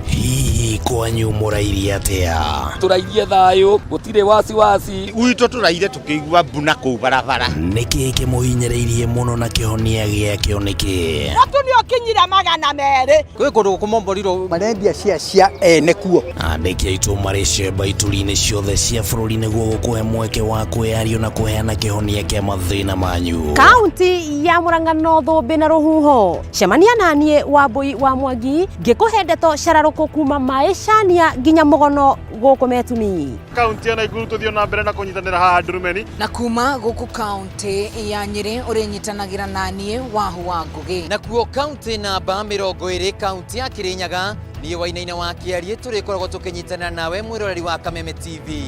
Speaker 9: Hihi kwanyu mũrairie atĩa?
Speaker 10: Tũrairie thayũ, gũtirĩ wasiwasi.
Speaker 11: Gwitũ tũraire tũkĩigua mbuna kũu barabara.
Speaker 9: Nĩkĩ kĩmũhinyĩrĩirie mũno na kĩhonia gĩakĩo nĩkĩ?
Speaker 6: Mũtu nĩ ũkinyire 200.
Speaker 8: Kwĩ kũndũ kũmomborirwo marendia cia cia ene kuo.
Speaker 9: Andĩki aitũ marĩ cemba ituri-inĩ ciothe cia bũrũri nĩguo gũkũhe mweke wa kwĩyaria na kũheana kĩhonia kĩa mathĩna manyu.
Speaker 12: Kaunti ya Murang'a no thũmbĩ na rũhuho. Cemania naniĩ Wambui wa Mwangi ngĩkũhe ndeto cararũkũ kuma maĩcania nginya mũgono gũkũ Metumi.
Speaker 13: Kaunti ya Nakuru tuthiĩ na mbere na kũnyitanĩra haha Ndurumeni.
Speaker 14: Na kuma gũkũ kaunti ya Nyĩrĩ ũrĩnyitanagĩra naniĩ Wahu wa Ngũgĩ.
Speaker 15: Nakuo kaunti namba 20 kaunti ya Kirinyaga niĩ Wainaina wa Kĩariĩ tũrĩkoragwo tũkĩnyitanĩra nawe mwĩroreri wa Kameme TV.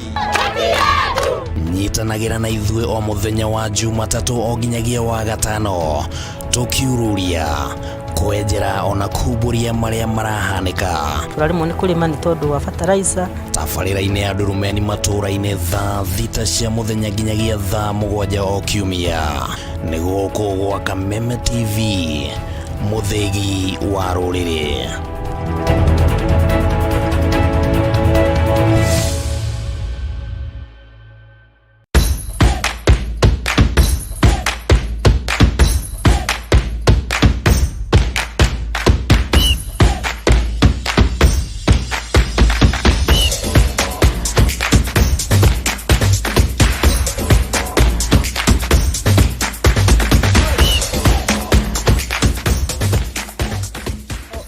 Speaker 9: Nyitanagĩra na ithuĩ o mũthenya wa Jumatatũ o nginyagia wa gatano tũkiururia kwenjera ona kumbũria marĩa marahanĩka.
Speaker 16: Tũraremwo nĩ kũrĩma nĩ tondũ wa fertilizer.
Speaker 9: Tabarĩra-inĩ ya Ndurumeni matũũra-inĩ thaa 6 cia mũthenya nginyagia thaa 7 o kiumia. Nĩ gũkũ gwa Kameme TV mũthĩgi wa rũrĩrĩ.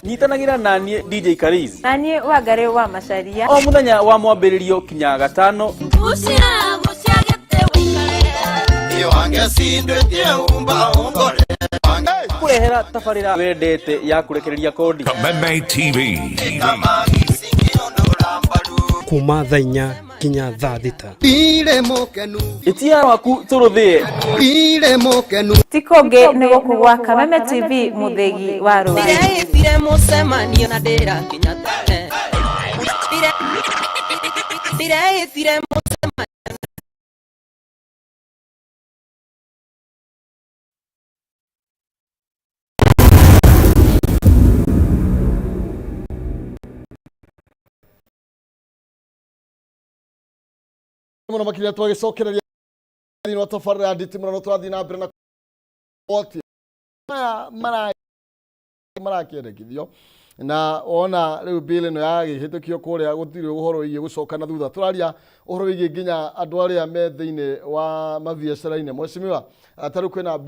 Speaker 17: Nyitanagĩra naniĩ DJ Kariz
Speaker 18: Na niĩ Wangarĩ wa Macaria.
Speaker 17: O mũthenya wa mwambĩrĩrio kinya gatano. Kũrehera tabarĩra wendete ya kũrekereria kodi.
Speaker 5: Kameme TV.
Speaker 19: Kuma thaa 4 nginya thaa 6.
Speaker 17: Ĩtia waku tũrũthĩe.
Speaker 18: Ti kũngĩ nĩ gũkũ gwa Kameme TV mũthĩgi wa rũrĩrĩ.
Speaker 20: Ndĩreĩtire mũcemanio na ndĩrakinya tene. Ndĩreĩtire mũcemanio.
Speaker 1: Mũno makĩria twagĩcokereria thĩinĩ wa tabarĩra ya nditimũrano tũrathiĩ na mbere na koti maya marakĩendekithio na wona rĩu bill ĩno yagĩhĩtũkio kũrĩa gũtirĩ ũhoro wĩgiĩ gũcoka na thutha. Tũraria ũhoro wĩgiĩ nginya andũ arĩa me thĩinĩ wa mabiacara-inĩ. Mheshimiwa, ta rĩu kwĩna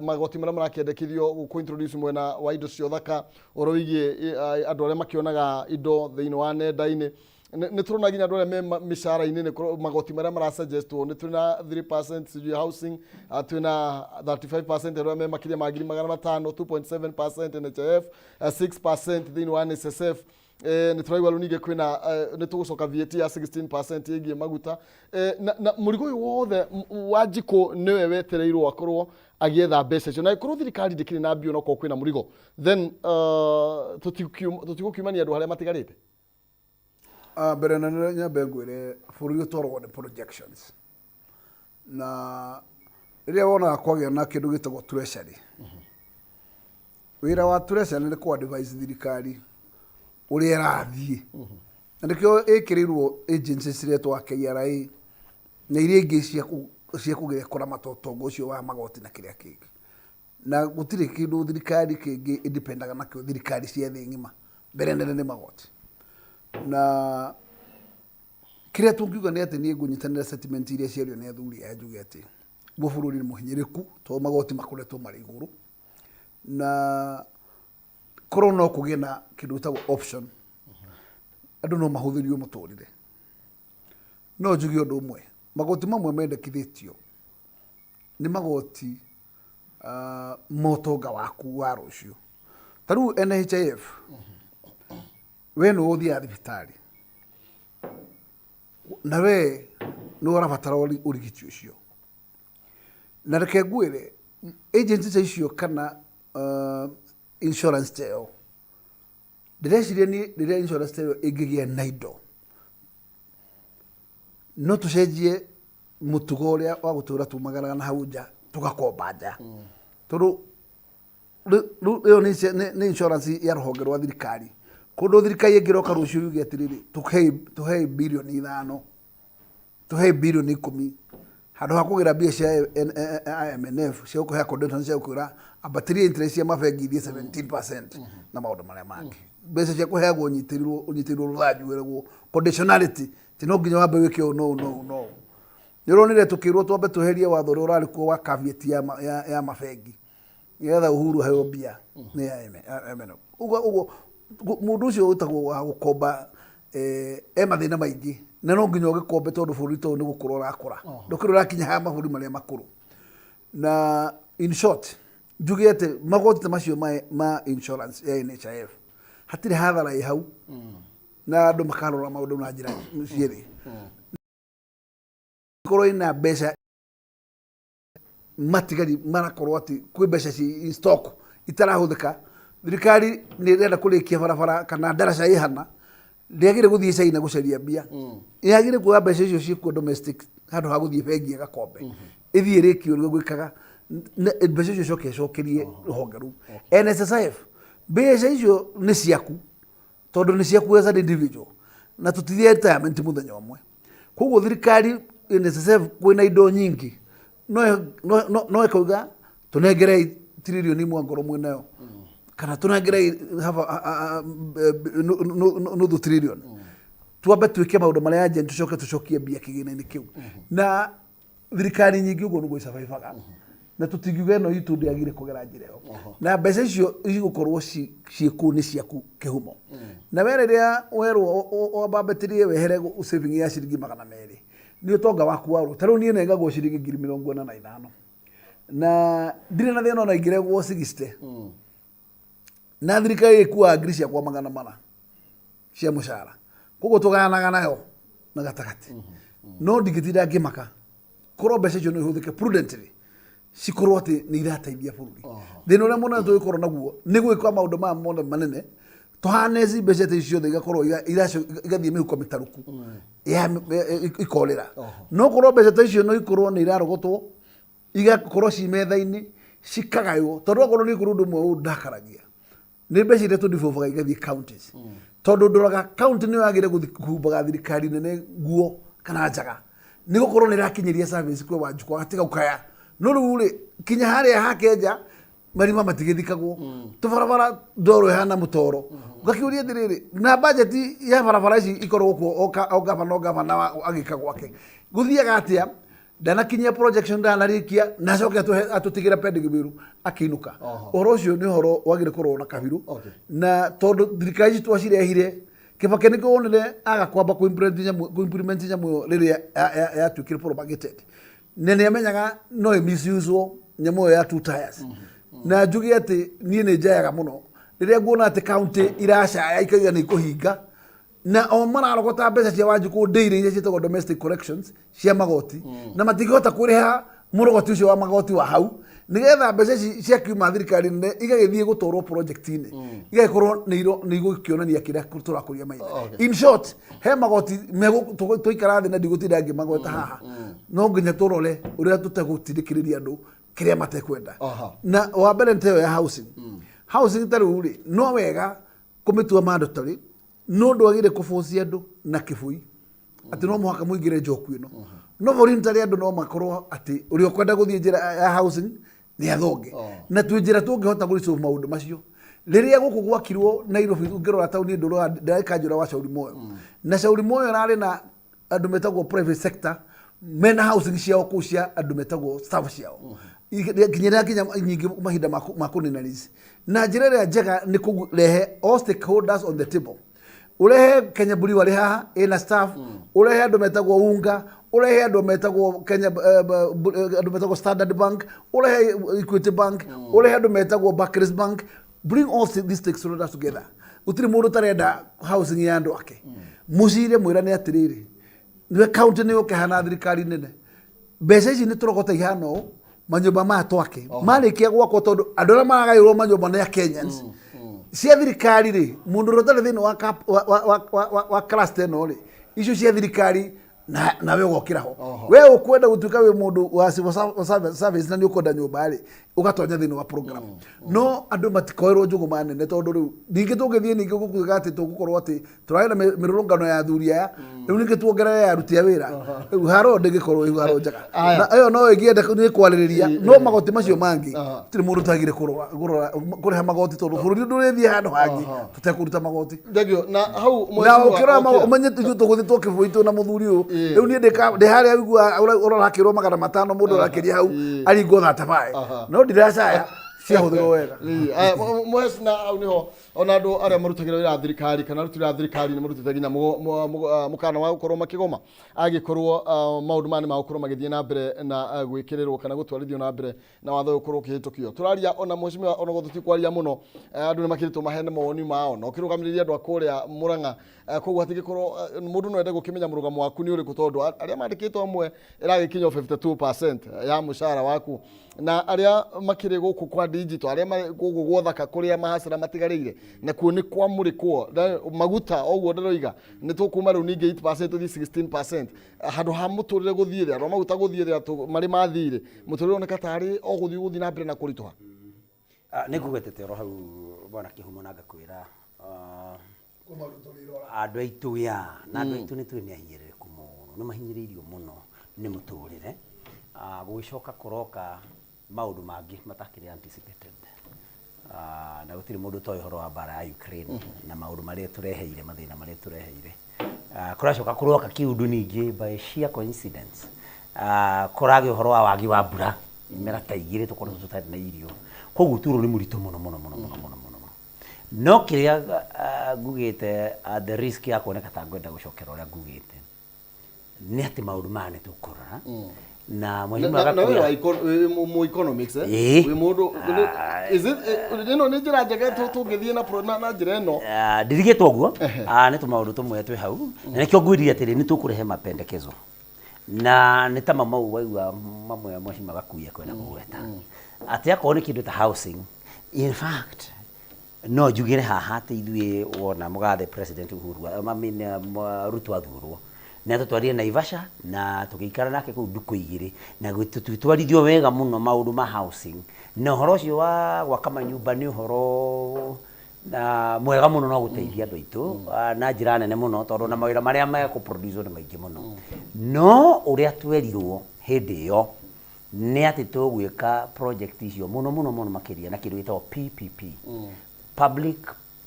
Speaker 1: magoti marĩa marakĩendekithio kũ introduce mwena wa indo cia ũthaka, ũhoro wĩgiĩ andũ arĩa makĩonaga indo thĩinĩ wa nenda-inĩ. Nĩ tũrona nginya andũ arĩa me mĩcara-inĩ nĩ magoti marĩa marasuggestwo nĩ twĩna 3% sijui housing, twĩna 35% andũ arĩa me makĩria ma 500,000, 2.7% NHIF, 6% thĩinĩ wa NSSF. Nĩ tũraigua rĩu ningĩ kwĩna nĩ tũgũcoka VAT ya 16% ĩgiĩ maguta. Na mũrigo ũyũ wothe wa njikũ nĩwe wetereirwo akorwo agĩetha mbeca icio, na ĩkorwo thirikari ndĩkĩrĩ na mbia onokorwo kwĩna mũrigo, then tũtigũkiumania andũ arĩa matigarĩte.
Speaker 3: Mbere nene nyambe ngwĩre bũrũri ũtwaragwo nĩ projections, na rĩrĩa wonaga kwagĩa na kĩndũ gĩtagwo treasury, wĩra wa treasury nĩ kũ advise thirikari ũrĩa ĩrathiĩ, na nĩkĩo ĩkĩrĩirwo agencies ciretwo KRA na iria ingĩ cia kũgeria kũramata ũtonga ũcio wa magoti na kĩrĩa kĩngĩ. Na gũtirĩ kĩndũ thirikari kĩngĩ ĩdependaga nakĩo, thirikari cia thĩ ng'ima mbere nene nĩ magoti. Na kĩrĩa tũngiuga nĩ atĩ niĩ ngũnyitanĩra sentiment iria ciario nĩ athuri aya, njuge atĩ guo bũrũri nĩ mũhinyĩrĩku tondũ magoti makoretwo marĩ igũrũ, na korwo no kũgĩe na kĩndũ gĩtagwo option Andũ no mahũthĩrio mũtũrĩre. No njuge ũndũ ũmwe, magoti mamwe mendekithĩtio nĩ magoti ma ũtonga waku wa rũciũ. Ta rĩu NHIF, we nĩwe ũthiaga thibitarĩ, na we nĩwe ũrabatara ũrigiti ũcio. Na reke ngwĩre, agency ta icio kana insurance ta ĩyo, ndĩreciria niĩ rĩrĩa insurance ta ĩyo ĩngĩgĩa na indo, no tũcenjie mũtugo ũrĩa wa gũtũra tumagaraga na hau nja tũgakomba nja. Tondũ rĩu ĩyo nĩ insurance ya rũhonge rwa thirikari. Kũndũ thirikari ĩngĩroka rũciũ yuge atĩrĩrĩ, tũhei birioni 5, tũhei birioni 10, handũ ha kũgĩra mbia cia IMF cia gũkũhe accommodation cia gũkwĩra ambatĩria interest cia mabengi ithiĩ 17% na maũndũ marĩa mangĩ. Mbeca cia kũheagwo ũnyitĩrĩirwo rũthanju wĩragwo conditionality, ti no nginya wambe wĩke ũũ na ũũ na ũũ na ũũ. Nĩ ũronire tũkĩrwo twambe tweherie watho ũrĩa ũrarĩ kuo wa caveat ya mabengi nĩgetha Uhuru aheo mbia nĩ IMF. Ũguo ũguo mũndũ ũcio wĩtagwo wa gũkomba e mathĩna maingĩ na no nginya ũgĩkombe tondũ bũrũri ta ũyũ nĩ gũkũra ũrakũra, ndũkĩrĩ ũrakinya haha mabũrũri marĩa makũrũ. Na in short njuge atĩ magoti ta macio ma insurance ya NHIF hatirĩ hathara ĩ hau, na andũ makarora maũndũ na njĩra cierĩ. Korwo ĩna mbeca matigari marakorwo atĩ kwĩ mbeca ci in stock itarahũthĩka, thirikari nĩ ĩrenda kũrĩkia barabara kana ndaraca ĩhana, ndĩagĩrĩire gũthiĩ China gũcaria mbia, yagĩrĩire kuoya mbeca icio ciĩkuo domestic handũ ha gũthiĩ bengi ĩgakombe, ĩthiĩ ĩrĩkie ũrĩa gwĩkaga, mbeca icio icoke ĩcokerie rũhonge rũu. NSSIF, mbeca icio nĩ ciaku tondũ nĩ ciaku as an individual na tũtithiaga retirement mũthenya ũmwe. Koguo thirikari NSSF kwĩna indo nyingĩ no ĩkauga tũnengerei tiririoni ĩmwe angorwo mwĩnayo, kana tũnengerei nuthu tiririoni, twambe twĩke maũndũ marĩa urgent, tũcoke tũcokie mbia kĩgĩna-inĩ kĩu. Na thirikari nyingĩ ũguo nĩguo icabaibaga, na tũtingiuga ĩno itũ ndĩagire kũgera njĩra ĩyo. Na mbeca icio igũkorwo ciĩ kũu nĩ ciaku kĩhumo. Na we rĩrĩa werwo wambambĩtĩrie wehere saving ya ciringi 200, nĩ ũtonga waku wa rũciũ. Ta rĩu niĩ nengagwo ciringi 45,000, na ndirĩ na thĩna ona ingĩregwo 60, na thirikari ĩkuaga ngiri ciakwa 400 cia mũcara, koguo tũgayanaga nayo na gatagatĩ. No ndingĩtinda ngĩmaka korwo mbeca icio no ihũthĩke prudently, cikorwo atĩ nĩ irateithia bũrũri. Thĩna ũrĩa mũnene tũgĩkorwo naguo nĩ gwĩka maũndũ maya mothe manene, tũhane ici mbeca ta ici ciothe igakorwo igathiĩ mĩhuko mĩtarũku ikorĩra. No korwo mbeca ta icio no ikorwo nĩ irarogotwo igakorwo ci metha-inĩ cikagaywo, tondũ okorwo nĩ kũrĩ ũndũ ũmwe ũndakaragia nĩ mbeca iria tũdivovaga igathiĩ counties, tondũ ndoraga county nĩyo yagĩrĩire gũthiĩ kũhumbaga thirikari nene nguo kana njaga, nĩ gũkorwo nĩ ĩrakinyĩria service kwĩ Wanjikũ agatiga gũkaya. No rĩu rĩ, kinya harĩa hakenja marima matigĩthikagwo, tũbarabara ndoro ĩhana mũtoro, ũgakĩũria atĩrĩrĩ, na budget ya barabara ici ikorwo kuo o gavana o gavana agĩka gwake gũthiaga atĩa? Ndanakinyia projection, ndanarĩkia, na acoke atũtigĩre pending bill akĩinũka. Ũhoro ũcio nĩ ũhoro wagĩrĩire kũrorwo na kabirũ, na tondũ thirikari ici twacirehire, Kibaki nĩkĩo wonire aga kwamba kũ-implement nyamũ ĩyo rĩrĩa yatuĩkire promulgated, na nĩ amenyaga no ĩ misuse nyamũ ĩyo ya two tires. Na njuge atĩ niĩ nĩ njayaga mũno rĩrĩa nguona atĩ county iracaya ikauga nĩ ikũhinga, na o mararogota mbeca cia Wanjikũ daily iria ciĩtagwo domestic collections cia magoti, na matingĩhota kũrĩha mũrogoti ũcio wa magoti wa hau, nĩgetha mbeca ici ciakiuma thirikari nene igagĩthiĩ gũtwarwo project-inĩ, igagĩkorwo nĩ igũkĩonania kĩrĩa tũrakũria maithe. In short, he magoti tũikara thĩ na ndigũtinda ngĩmagweta haha, no nginya tũrore ũrĩa tũtegũtindĩkĩrĩria andũ kĩrĩa matekwenda. Na wa mbere nĩ ta ĩyo ya housing. Housing ta rĩu rĩ, no wega kũmĩtua mandatory, no ndwagĩrĩire kũbocia andũ na kĩbũi atĩ no mũhaka mũingĩre njoku ĩno. No voluntary andũ no makorwo atĩ ũrĩa ũkwenda gũthiĩ njĩra ya housing nĩ athonge, na twĩ njĩra tũngĩhota kũ resolve maũndũ macio. Rĩrĩa gũkũ gwakirwo Nairobi, ũngĩrora taũni ndũrora ndĩreka wa Shauri Moyo, na Shauri Moyo ĩrarĩ na andũ metagwo private sector mena housing ciao kũu cia andũ metagwo staff ciao, nginya rĩrĩa kinya nyingĩ mahinda ma kũnina lease. Na njĩra ĩrĩa njega nĩ kũrehe all stakeholders on the table. Ũrehe Kenya Brewery haha ĩna staff, ũrehe andũ metagwo Unga, ũrehe andũ metagwo Kenya eh, andũ metagwo Standard Bank, ũrehe Equity Bank, ũrehe andũ metagwo Barclays Bank. Bring all these stakeholders together. Gũtirĩ mũndũ ũtarenda housing ya andũ ake. Mũcire mwĩrane atĩrĩrĩ, nĩwe county nĩ ũke hana thirikari nene mbeca ici nĩ tũrogota ihana ũũ manyũmba maya twake marĩkia gwakwo tondũ andũ arĩa maragaĩrwo manyũmba nĩ a Kenyans cia thirikari rĩ mũndũ ũrĩa ũtarĩ thĩinĩ wa cap- wa- wa- wa- wa- wa- wa cluster ĩno rĩ icio cia thirikari na nawe ũgokĩra ho we ũkwenda gũtuĩka wĩ mũndũ wa civil service na nĩ ũkwenda nyũmba rĩ ũgatonya thĩinĩ wa program no andũ matikoerwo njũgũma nene tondũ rĩu ningĩ tũngĩthiĩ ningĩ gũkuga atĩ tũgũkorwo atĩ tũrarĩ na mĩrũrũngano ya athuri aya rĩu ningĩ tuongerere ya aruti a wĩra rĩu haro ndĩngĩkorwo ĩu haro njega
Speaker 1: Aya.
Speaker 3: na ĩyo no ĩngĩenda nĩ kwarĩrĩria no magoti macio mangĩ gũtirĩ mũndũ ũtagire kũrora kũrora- kũrĩha magoti tondũ bũrũri ndũrĩthiĩ handũ hangĩ tũtekũruta magoti
Speaker 1: Thengio. Na hau
Speaker 3: na
Speaker 1: mheshimiwa,
Speaker 3: ũkĩrora
Speaker 1: okĩra.
Speaker 3: ũmenye ithuĩ tũgũthiĩ twake bũitũ na mũthuri ũyũ rĩu niĩ ndĩ harĩa wigua ũrakĩrwo 500 mũndũ ũrakĩria hau aringwo thatabaĩ no ndiracaya ciahũthĩrwo wega.
Speaker 1: Mhesh, na hau niho ona andũ arĩa marutagĩra wĩra thirikari kana aruti wĩra a thirikari nĩ marutĩte nginya mũkana wa gũkorwo makĩgoma angĩkorwo maũndũ maya nĩ magũkorwo magĩthiĩ na mbere na gwĩkĩrĩrwo kana gũtwarithio na mbere na watho ũyũ ũkorwo ũkĩhĩtũkio. Tũraria ona mheshimiwa, ona tũtikwaria mũno, andũ nĩ makĩrĩtwo maheane mawoni mao na ũkĩrũgamĩrĩria andũ a kũrĩa Murang'a, koguo hatingĩkorwo mũndũ no ende gũkĩmenya mũrũgamo waku nĩ ũrĩkũ tondũ arĩa mandĩkĩtwo amwe ĩragĩkinya o 52% ya mũcara waku na arĩa makĩrĩ gũkũ kwa digital, arĩa marĩ gũkũ gwothaka kũrĩa mahacera matigarĩire nakuo nĩ kwamũrĩkwo maguta oguo ndĩroiga nĩ tũkuma rĩu ningĩ 8% tũthiĩ 16% handũ ha mũtũrĩre gũthiĩ thĩ, handũ ha maguta gũthiĩ thĩ marĩ mathirĩ mũtũrĩre ũroneka tarĩ o gũthiĩ gũthiĩ na mbere na kũritũha.
Speaker 2: Nĩ ngũgwetete oro hau bwana Kĩhumo na ngakwĩra andũ aitũ ya na andũ aitũ nĩ tũĩ nĩ ahinyĩrĩrĩku mũno, nĩ mahinyĩrĩirio mũno nĩ mũtũrĩre. Gũgĩcoka kũroka maũndũ mangĩ matakĩrĩ anticipated. Na gũtirĩ mũndũ ũtoĩ ũhoro wa mbara ya Ukraine na maũndũ marĩa ĩtũreheire, mathĩna marĩa ĩtũreheire. Kũracoka kũroka kĩũndũ ningĩ by sheer coincidence, kũragĩa ũhoro wa wagi wa mbura, imera ta igĩrĩ tũkoretwo tũtarĩ na irio. Koguo ũtũũro nĩ mũritũ mũno mũno mũno mũno mũno mũno. No kĩrĩa ngugĩte at the risk ya kuoneka ta ngwenda gũcokera ũrĩa ngugĩte, nĩ atĩ maũndũ maya nĩ tũkũrora na mheshimiwa
Speaker 1: Na wewe
Speaker 2: Gakuya
Speaker 1: wa wĩ mu economics eh?
Speaker 2: Ĩĩ.
Speaker 1: Wĩ mũndũ is it ĩno nĩ njĩra njega tũngĩthiĩ na na njĩra ĩno?
Speaker 2: Ndirigĩtwo ũguo. Nĩ tũmaũndũ tũmwe twĩ hau na nĩkĩo ngwĩrire atĩrĩ nĩ tũkũrehe mapendekezo na nĩ ta mamau waigua mamwe mheshimiwa Gakuya kwenda kũgweta atĩ akorwo nĩ kĩndũ ta housing, in fact no njugĩre haha atĩ ithuĩ wona mũgathe President Uhuru, I mean, Ruto athurwo nĩ atũtwarire Naivasha na tũgĩikara nake kũu ndukũ igĩrĩ na tũgĩtwarithio wega mũno maũndũ ma housing na ũhoro ũcio wa gwaka manyũmba nĩ ũhoro na mwega mũno no gũteithia andũ aitũ na njĩra nene mũno tondũ na mawĩra marĩa mekũ produce nĩ maingĩ mũno. No ũrĩa twerirwo hĩndĩ ĩyo nĩ atĩ tũgwĩka project icio mũno mũno mũno makĩria na kĩndũ gĩtagwo PPP, public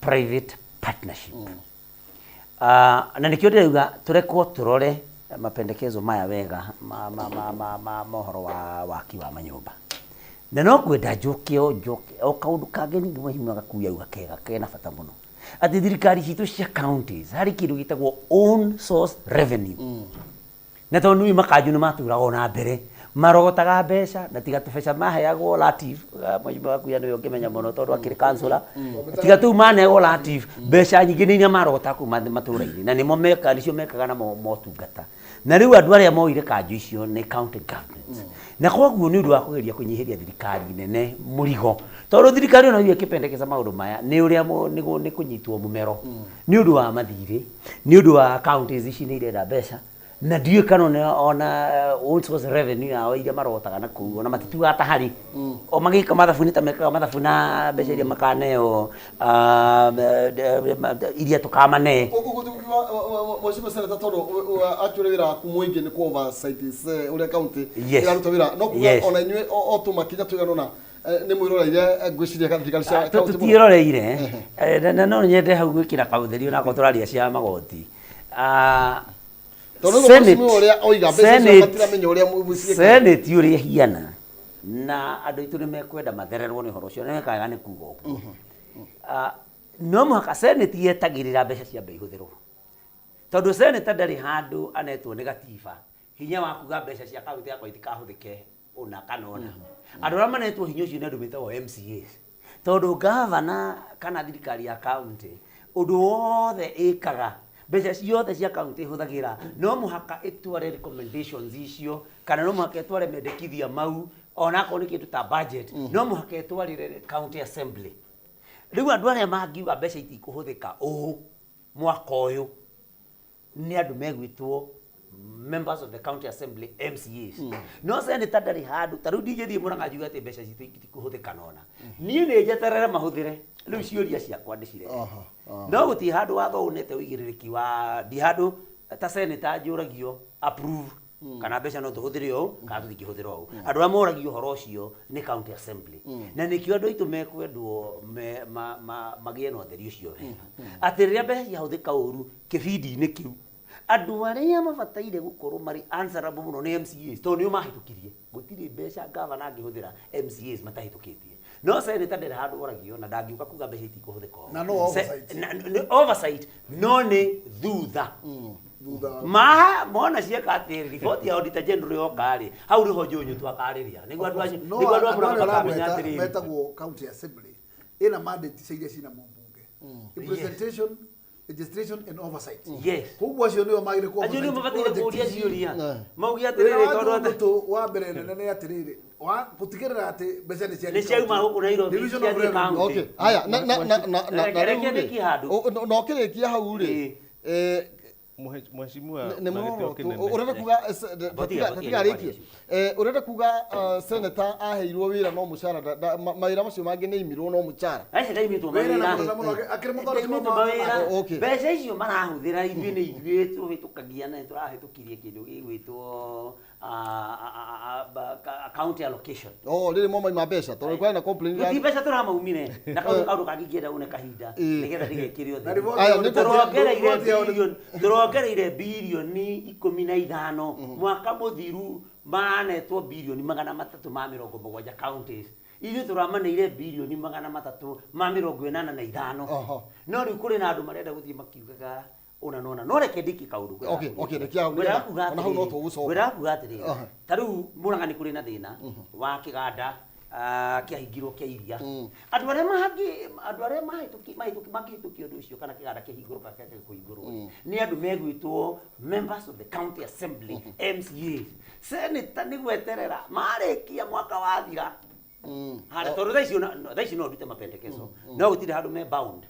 Speaker 2: private partnership. Na nĩkĩo ndĩrauga tũrekwo tũrore mapendekezo maya wega ma, ma, ma, ma, ma, ma ũhoro wa waki wa manyũmba. Na no ngwenda njoke o njoke o kaũndũ kangĩ ningĩ mheshimiwa Gakuya auga kega kena bata mũno, atĩ thirikari citũ cia counties harĩ kĩndũ gĩtagwo own source revenue. Na tondũ nĩũĩ makanjũ nĩ matũraga ona mbere marogotaga mbeca na tiga tũbeca maheagwo Latif, mheshimiwa Gakuya nĩwe ũngĩmenya mũno tondũ akĩrĩ councillor, tiga tũu maneagwo Latif, mbeca nyingĩ nĩ iria marogotaga kũu matũra-inĩ na nĩmo mekaga, nĩcio mekaga namo motungata. Na rĩu andũ arĩa moire kanjũ icio nĩ county governments. Na koguo nĩ ũndũ wa kũgeria kũnyihĩria thirikari nene mũrigo, tondũ thirikari ona ĩkĩpendekeza maũndũ maya nĩ ũrĩa nĩ kũnyitwo mũmero nĩ ũndũ wa mathirĩ, nĩ ũndũ wa counties ici nĩ irenda mbeca na ndiũĩ kana ona own source revenue yao iria marogotaga na kũu ona matitugaga ta harĩ o magĩka mathabu nĩ ta mekaga mathabu na mbeca iria makaneo iria tũkamane.
Speaker 1: Mheshimiwa Senator, tondũ actually wĩra waku mũingĩ nĩ kũ oversight ũrĩa county
Speaker 2: Yes.
Speaker 1: ĩraruta wĩra, no kuga
Speaker 2: Yes.
Speaker 1: ona inyuĩ o tũmakinya tũigana ũna nĩ mwĩroreire ngwĩciria thirikari cia county mũno.
Speaker 2: Tũtiĩroreire. Na no nyende hau gwĩkĩra kaũtheri onakorwo tũraria cia magoti.
Speaker 1: Tondũ rĩu mheshimiwa ũrĩa oiga mbeca icio matiramenya ũrĩa mũciĩkaga.
Speaker 2: Senate ũrĩa ĩhiana na andũ aitũ nĩ mekwenda mathererwo nĩ ũhoro ũcio, na nĩ wega nĩ kuga ũguo. No mũhaka senate yetagĩrĩra mbeca ciambe ihũthĩrwo, tondũ senator ndarĩ handũ anetwo nĩ gatiba hinya wa kuga mbeca cia kaunti yakwa itikahũthĩke ũna kana ũna. Andũ arĩa manetwo hinya ũcio nĩ andũ metagwo MCAs, tondũ gavana kana thirikari ya kaunti ũndũ wothe ĩkaga, mbeca ciothe cia kaunti ĩhũthagĩra, no mũhaka ĩtware recommendations icio kana no mũhaka ĩtware mendekithia mau, onakorwo nĩ kĩndũ ta budget, no mũhaka ĩtwarĩre county assembly. Rĩu andũ arĩa mangiuga mbeca itikũhũthĩka ũũ mwaka ũyũ nĩ andũ megwĩtwo members of the county assembly, MCAs. No senator ndarĩ handũ, ta rĩu ndingĩthiĩ Mũrang'a njuge atĩ mbeca citũ itikũhũthĩka nona niĩ nĩ njeterere mahũthĩre. Rĩu ciũria ciakwa ndĩcirehe. No gũtirĩ handũ watho ũnete ũigĩrĩrĩki wa ndi handũ ta senator njũragio approve kana mbeca no tũhũthĩre ũũ kana tũtingĩhũthĩra ũũ. Andũ arĩa moragio ũhoro ũcio nĩ county assembly, na nĩkĩo andũ aitũ mekwendwo magĩe na ũtheri ũcio wega, atĩ rĩrĩa mbeca ciahũthĩka ũru kĩbindi-inĩ kĩu, andũ arĩa mabataire gũkorwo marĩ answerable mũno nĩ MCAs, tondũ nĩo mahĩtũkirie. Gũtirĩ mbeca gavana angĩhũthĩra MCAs matahĩtũkĩtie. No senator ndarĩ handũ oragio na ndangĩũka kuga mbeca itikũhũthĩka ũũ.
Speaker 3: Na no oversight.
Speaker 2: Nĩ oversight, no nĩ thutha.
Speaker 3: Thutha.
Speaker 2: Ma mona cieka atĩrĩ, riboti ya auditor general yoka rĩ, hau nĩho njũnyũ twakarĩria nĩguo andũ acio
Speaker 3: No
Speaker 2: nĩguo andũ a
Speaker 3: andũ
Speaker 2: Mũrang'a
Speaker 3: arĩa
Speaker 2: makamenya
Speaker 3: ũragweta
Speaker 2: atĩrĩrĩ.
Speaker 3: Metagwo county assembly ĩna mandate cia iria ciina mũmbunge, representation, legislation and oversight. Koguo acio nĩo magĩrĩire ku
Speaker 2: Acio nĩo
Speaker 3: oversight
Speaker 2: mabataire
Speaker 3: project
Speaker 2: kũũria
Speaker 3: ici.
Speaker 2: ciũria. Mauge
Speaker 3: Wĩra
Speaker 2: atĩrĩrĩ,
Speaker 3: wa
Speaker 2: tondũ atĩ-
Speaker 3: Njũng'ũtũ wa mbere nene nĩ atĩrĩrĩ, wa gũtigĩrĩra atĩ mbeca nĩ ciathiĩ
Speaker 2: Nĩ ciauma
Speaker 3: county.
Speaker 2: gũkũ Nairobi,
Speaker 3: Division of
Speaker 2: ciathiĩ
Speaker 3: revenue.
Speaker 2: county.
Speaker 1: Okay. Aya, na
Speaker 2: Reke-
Speaker 1: rĩu
Speaker 2: reke
Speaker 1: rĩ,
Speaker 2: ndĩkie handũ.
Speaker 1: Na ũkĩrĩkia hau rĩ,
Speaker 4: Mheshimiwa,
Speaker 1: nĩ
Speaker 4: na gĩtĩo
Speaker 1: mũroro
Speaker 4: kĩnene.
Speaker 1: ũrenda kuga
Speaker 2: Botia, botia,
Speaker 1: tigarĩkie, ũrenda kuga senator aheirwo wĩra no mũcara mawĩra macio mangĩ nĩ imirwo no mũcara?
Speaker 2: Acio ndaimitwo
Speaker 3: Wĩra na
Speaker 2: mawĩra.
Speaker 3: mũno mũno, akĩrĩ mũthondeki wa
Speaker 2: Ndaimitwo
Speaker 3: mawatho.
Speaker 2: mawĩra.
Speaker 1: Okay.
Speaker 2: Mbeca icio marahũthĩra, ithuĩ nĩ ithuĩ tũhĩtũkagia na tũrahĩtũkirie kĩndũ gĩgwĩtwo county allocation.
Speaker 1: Oh, rĩrĩ mwauma mbeca tondũ kwarĩ na complaint.
Speaker 2: Gũtirĩ mbeca tũramaumire, na kau kaũndũ kangĩ ingĩenda une kahinda nĩgetha ndigekĩre
Speaker 3: Na
Speaker 2: ũtheri.
Speaker 3: riboti
Speaker 1: Aya,
Speaker 3: ya
Speaker 1: nĩ
Speaker 2: Tũrongereire
Speaker 3: riboti ya audit-
Speaker 2: tũrongereire 15 birioni mwaka mũthiru, manetwo 370 birioni counties, ithuĩ tũramaneire 385 birioni. No rĩu kũrĩ na andũ marenda gũthiĩ makiugaga ũna na ũna, no reke ndĩkie kaũndũ.
Speaker 1: Okay, rekia hau,
Speaker 2: Ngwendaga
Speaker 1: nĩgetha-
Speaker 2: kuga
Speaker 1: ona hau no
Speaker 2: atĩrĩrĩ,
Speaker 1: tũgũcoka.
Speaker 2: ngwendaga kuga atĩrĩrĩ, ta rĩu Mũrang'a nĩ kũrĩ na thĩna wa kĩganda kĩahingirwo kĩa iria. Andũ arĩa mangĩ, andũ arĩa mahĩtũki mahĩtũki mangĩhĩtũkia ũndũ ũcio kana kĩganda kĩhingũrwo kana kĩage kũhingũrwo, nĩ andũ megwĩtwo members of the county assembly, MCAs. Senator nĩ gweterera marĩkia mwaka wathira harĩa, tondũ thaa ici thaa ici no ndute mapendekezo, no gũtirĩ handũ me bound,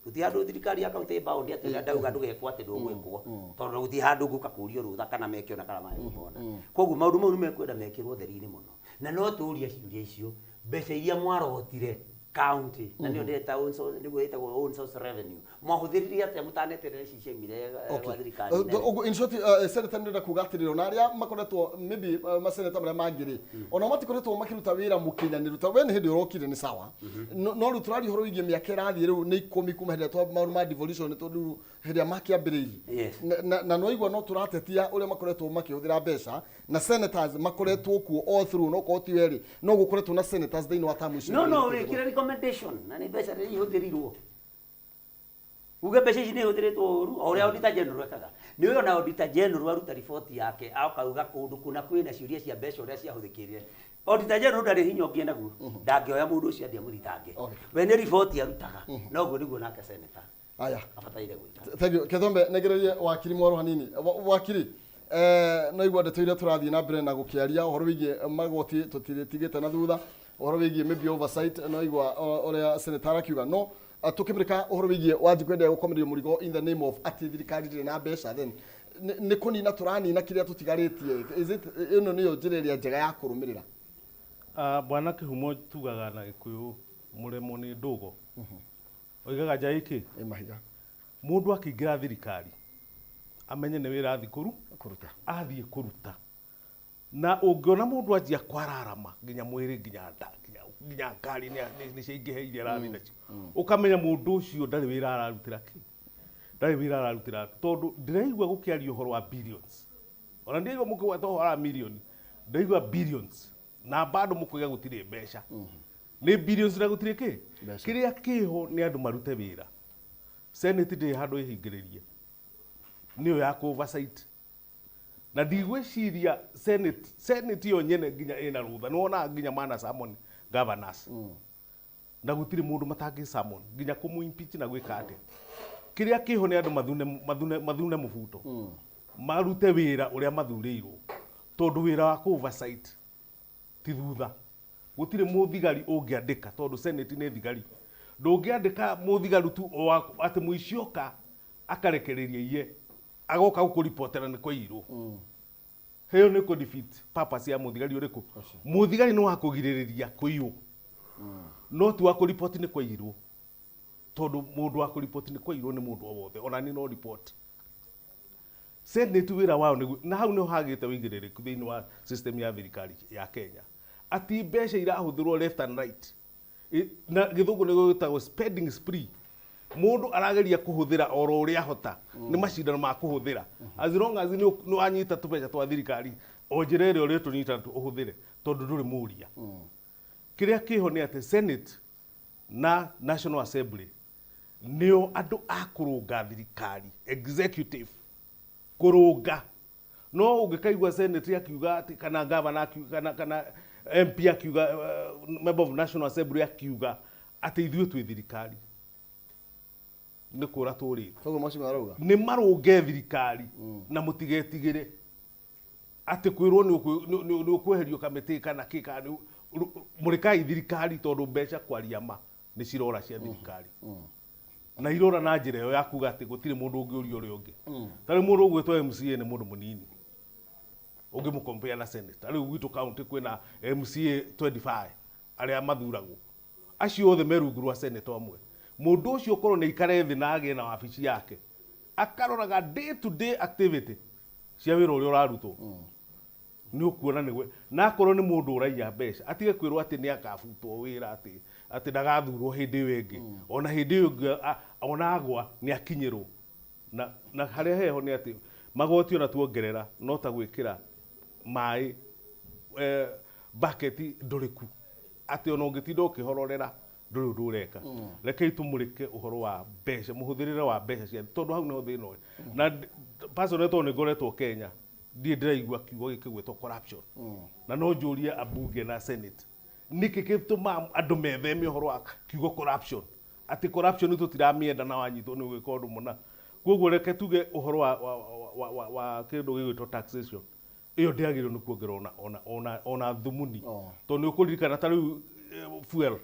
Speaker 2: gũtirĩ handũ thirikari ya kaunti ĩ bound atĩ ũrĩa ndauga ndũgekwo atĩ ndũgwĩkwo, tondũ gũtirĩ handũ ngũka kũrio rũtha kana meke ona kana mage kuona. Koguo maũndũ mau nĩ mekwenda mekĩrwo ũtheri-inĩ mũno, na no tũrie ciũria icio: mbeca iria mwarotire county, na nĩyo ndĩreta own source, nĩguo ĩtagwo own source revenue, mwahũthĩrire atĩa mũtaneterere ici ciaumire gwa thirikari nene?
Speaker 1: Ũguo in short, senator nĩ ũrenda kuga atĩrĩrĩ, ona arĩa makoretwo maybe maseneta marĩa mangĩ rĩ, ona matikoretwo makĩruta wĩra mũkinyanĩru, ta we nĩ hĩndĩ ũrokire, nĩ sawa. No rĩu tũraria ũhoro wĩgiĩ mĩaka ĩrathiĩ, rĩu nĩ 10 kuma hĩndĩ ĩrĩa maũndũ ma devolution tondũ rĩu hĩndĩ ĩrĩa makĩambĩrĩirie. Na no igua no tũratetia ũrĩa makoretwo makĩhũthĩra mbeca, na senators makoretwo kuo all through, no korwo ti werĩ no gũkoretwo na senators thĩinĩ wa tamu icio.
Speaker 2: No ũrĩkire recommendation na nĩ mbeca rĩrĩa ihũthĩrirwo, uge mbeca ici nĩ ihũthĩrĩtwo ũru, o ũrĩa auditor general ekaga. Nĩ ũyũ ona auditor general aruta riboti yake akauga kũndũ kũna kwĩna ciũria cia mbeca ũrĩa ciahũthĩkire. Auditor general ndarĩ hinya ũngĩ naguo, ndangĩoya mũndũ ũcio athiĩ amũthitange, we nĩ riboti arutaga. Noguo nĩguo nake senator
Speaker 1: Aya.
Speaker 2: abataire gwĩka.
Speaker 1: Thank you. Kethombe negererie wakiri mwaro hanini. Wakiri, no igua ndeto iria tũrathiĩ na mbere na gũkĩaria ũhoro wĩgiĩ magoti, tũtirĩtigĩte na thutha ũhoro wĩgiĩ maybe oversight, no igua ũrĩa senator arakiuga, no tũkĩmũrĩka ũhoro wĩgiĩ Wanjikũ endaga gũkomererio mũrigo in the name of atĩ thirikari ndĩrĩ na mbeca, then nĩ kũnina tũranina kĩrĩa tũtigarĩtie. Is it ĩno nĩyo njĩra ĩrĩa njega ya kũrũmĩrĩra?
Speaker 4: Ah, bwana Kĩhumo, tugaga na Gĩkũyũ, mũremwo nĩ ndũgo oigaga nja ĩkĩ
Speaker 1: Ĩ mahiga.
Speaker 4: Mũndũ akĩingĩra thirikari amenye nĩ wĩra athiĩ
Speaker 1: kũruta,
Speaker 4: athiĩ kũruta, na ũngĩona mũndũ anjia kwararama nginya mwĩrĩ, nginya nda, nginya ngari nĩ ciaingĩhĩire arathiĩ nacio, ũkamenya mũndũ ũcio ndarĩ wĩra ararutĩra kĩ, ndarĩ wĩra ararutĩra andũ, tondũ ndĩraigua gũkĩario ũhoro wa billions, ona ndiraigua mũkĩgweta ũhoro wa mirioni, ndĩraigua billions na bado mũkoiga gũtirĩ mbeca. Nĩ billions na gũtirĩ kĩ.
Speaker 1: Mbeca.
Speaker 4: Kĩrĩa kĩho nĩ andũ marute wĩra. Senate ndĩrĩ handũ ĩhingĩrĩrie, nĩyo ya kũ oversight. Na ndigwĩciria Senate, Senate yo nyene nginya ĩna rũtha. Nĩ wonaga nginya mana summon governors. Na gũtirĩ mũndũ matangĩ summon nginya kũmũ impeach na gwĩka atĩa. Kĩrĩa kĩho nĩ andũ mathune, mathune, mathune mũbuto. Marute wĩra ũrĩa mathurĩirwo. Tondũ wĩra wa kũ oversight ti thutha. Gũtirĩ mũthigari ũngĩandĩka tondũ Senate nĩ thigari. Ndũngĩandĩka mũthigari tu o wa atĩ mũici oka akarekereria iye agoka gũkũribotera nĩ kwaiyirwo. Ĩyo nĩ kũ defeat purpose ya mũthigari ũrĩkũ? Mũthigari nĩ wa kũgirĩrĩria kũiywo no ti wa kũriboti nĩ kwaiyirwo. Tondũ mũndũ wa kũriboti nĩ kwaiyirwo nĩ mũndũ o wothe ona niĩ no report. Senate wĩra wao nĩguo, na hau nĩho hagĩte ũigĩrĩrĩku thĩinĩ wa system ya thirikari ya Kenya. Ati mbeca irahũthĩrwo left and right. Na gĩthũngũ nĩ gĩtagwo spending spree. Mũndũ arageria kũhũthĩra oro ũrĩa ahota. Nĩ macindano ma kũhũthĩra. As long as nĩ wanyita tũbeca twa thirikari, o njĩra ĩrĩa ũrĩtũnyita ũhũthĩre, tondũ ndũrĩ mũria. Kĩrĩa kĩho nĩ atĩ Senate na National Assembly nĩo andũ a kũrũnga thirikari, executive, kũrũnga. No ũngĩkaigua Senate akiuga atĩ kana governor akiuga kana, kana MP akiuga member of National Assembly akiuga atĩ ithuĩ twĩ thirikari, nĩ kũra tũrĩte.
Speaker 1: Koguo macio marauga
Speaker 4: nĩ marũnge thirikari na mũtigetigĩre atĩ kwĩrwo nĩ ũkweherio kamĩtĩ kana kĩ kana nĩ mũrĩkai thirikari tondũ mbeca kwaria ma nĩ cirora cia thirikari. Na irora na njĩra ĩyo ya kuga atĩ gũtirĩ mũndũ ũngĩũria ũrĩa ũngĩ. Ta rĩu mũndũ ũgwĩtwo MCA nĩ mũndũ mũnini ũngĩmũ compare na Senate. Ta rĩu gwitũ county kwĩna MCA 25 arĩa mathuragwo. Acio othe me rungu rwa Senate amwe. Mũndũ ũcio korwo nĩ aikare thĩ na agĩe na wabici yake, akaroraga day to day activity cia wĩra ũrĩa ũrarutwo. Nĩ ũkuona nĩ gwe, na akorwo nĩ mũndũ ũraiya mbeca, atige kwĩrwo atĩ nĩ akabutwo wĩra atĩ, atĩ ndagathurwo hĩndĩ ĩyo ĩngĩ. Ona hĩndĩ ĩyo ĩngĩ ona agwa nĩ akinyĩrwo. Na, na harĩa heho nĩ atĩ magoti ona tuongerera no ta gwĩkĩra maĩ bucket ndũrĩku. Atĩ ona ũngĩtinda ũkĩhororera ndũrĩ ũndũ ũreka. Rekei tũmũrĩke ũhoro wa mbeca, mũhũthĩrĩre wa mbeca cia, tondũ hau nĩho thĩna ũrĩ. Na personally tondũ nĩ ngoretwo Kenya, ndirĩ ndĩraigua kiugo gĩkĩ gwĩtwo corruption. Na no njũrie ambunge na Senate, nĩkĩ gĩtũmaga andũ metheme ũhoro wa kiugo corruption? Atĩ corruption tũtiramĩenda na wanyitwo nĩ ũgwĩka ũndũ mũna. Koguo reke tuge ũhoro wa kĩndũ gĩgwĩtwo taxation, ĩyo ndĩagĩrĩirwo nĩ kuongererwo ona thumuni. Tondũ nĩ ũkũririkana ta rĩu fuel,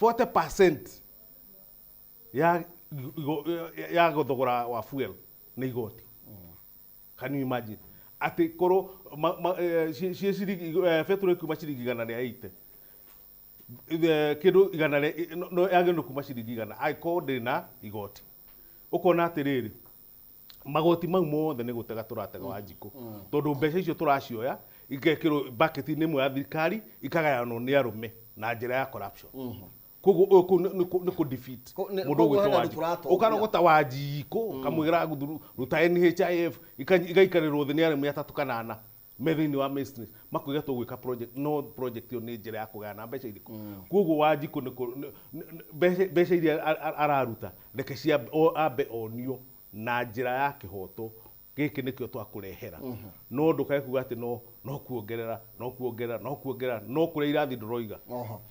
Speaker 4: 40% ya thogora wa fuel nĩ igoti. Can you imagine? Atĩ korwo ciĩ ciringi, petrol ĩkiuma ciringi igana rĩa 80. Kĩndũ igana rĩa, no, no, yagĩrĩirwo nĩ kuma ciringi igana, angĩkorwo ndĩrĩ na igoti. Ũkona atĩrĩrĩ, magoti mau mothe nĩ gũtega tũratega Wanjikũ. Tondũ mbeca icio tũracioya, ikekĩrwo bucket-inĩ ĩmwe ya thirikari, ikagayanwo nĩ arũme na njĩra ya corruption. Koguo ũyũ kũu nĩ kũ defeat
Speaker 1: nĩ-
Speaker 4: mũndũ
Speaker 1: koguo
Speaker 4: ũgwĩtwo
Speaker 1: hena andũ
Speaker 4: Wanjikũ.
Speaker 1: tũratongia.
Speaker 4: Ũkarogota Wanjikũ, ũkamwĩra ruta NHIF, igaikarĩrwo thĩ nĩ arũme atatũ kana ana me thĩinĩ wa ministry, makoiga tũgwĩka project, no project ĩyo nĩ njĩra ya kũgayana mbeca irĩkũ. Koguo Wanjikũ nĩ kũ-, nĩ-, nĩ-, mbeca, mbeca iria araruta, reke ambe onio na njĩra ya kĩhoto, gĩkĩ nĩkĩo twakũrehera. No ndũkae kuga atĩ no kuongerera, no kuongerera, no kuongerera, no kũrĩa irathiĩ ndũroiga.
Speaker 1: Oho.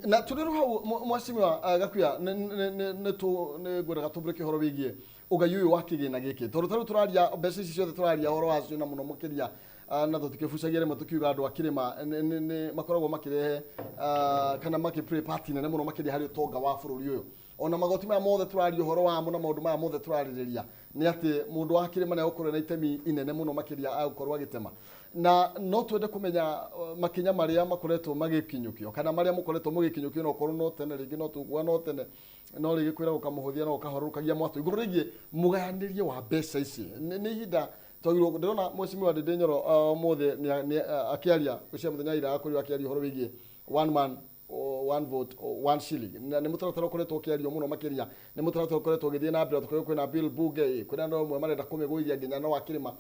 Speaker 1: Na tũrĩ rĩu hau Mheshimiwa Gakuya, nĩ ngwendaga tũmũrĩke ũhoro wĩgiĩ ũgai ũyũ wa kĩgĩna gĩkĩ. Tondũ ta rĩu tũraria mbeca ici ciothe tũraria ũhoro wacio na mũno makĩria, na tũtikĩbucagia rĩmwe tũkiuga andũ a kĩrĩma nĩ makoragwo makĩrehe, kana makĩ play part nene mũno makĩria harĩ ũtonga wa bũrũri ũyũ. Ona magoti maya mothe tũraria ũhoro wamo na maũndũ maya mothe tũrarĩrĩria nĩ atĩ mũndũ wa kĩrĩma nĩ egũkorwo na itemi inene mũno makĩria agũkorwo agĩtema. Na no twende kũmenya makinya marĩa makoretwo magĩkinyũkio kana marĩa mũkoretwo mũgĩkinyũkio, no ũkorwo no tene rĩngĩ no tũkuga no tene, no rĩngĩ kwĩragwo kamũhũthia no kahorũrũkagia mwatũ igũrũ rĩgiĩ mũgayanĩrie wa mbeca ici. Nĩ ihinda twagĩrĩirwo, ndĩrona Mheshimiwa Ndindi Nyoro ũmũthĩ akĩaria gũcia mũthenya wa ira akorirwo akĩaria ũhoro wĩgiĩ one man one vote one shilling. Na nĩ mũtaratara ũkoretwo ũkĩario mũno makĩria, nĩ mũtaratara ũkoretwo ũgĩthiĩ na mbere, tũkoretwo kwĩna bill bunge, kwĩna andũ amwe marenda kũmĩgũithia nginya no akĩrĩma.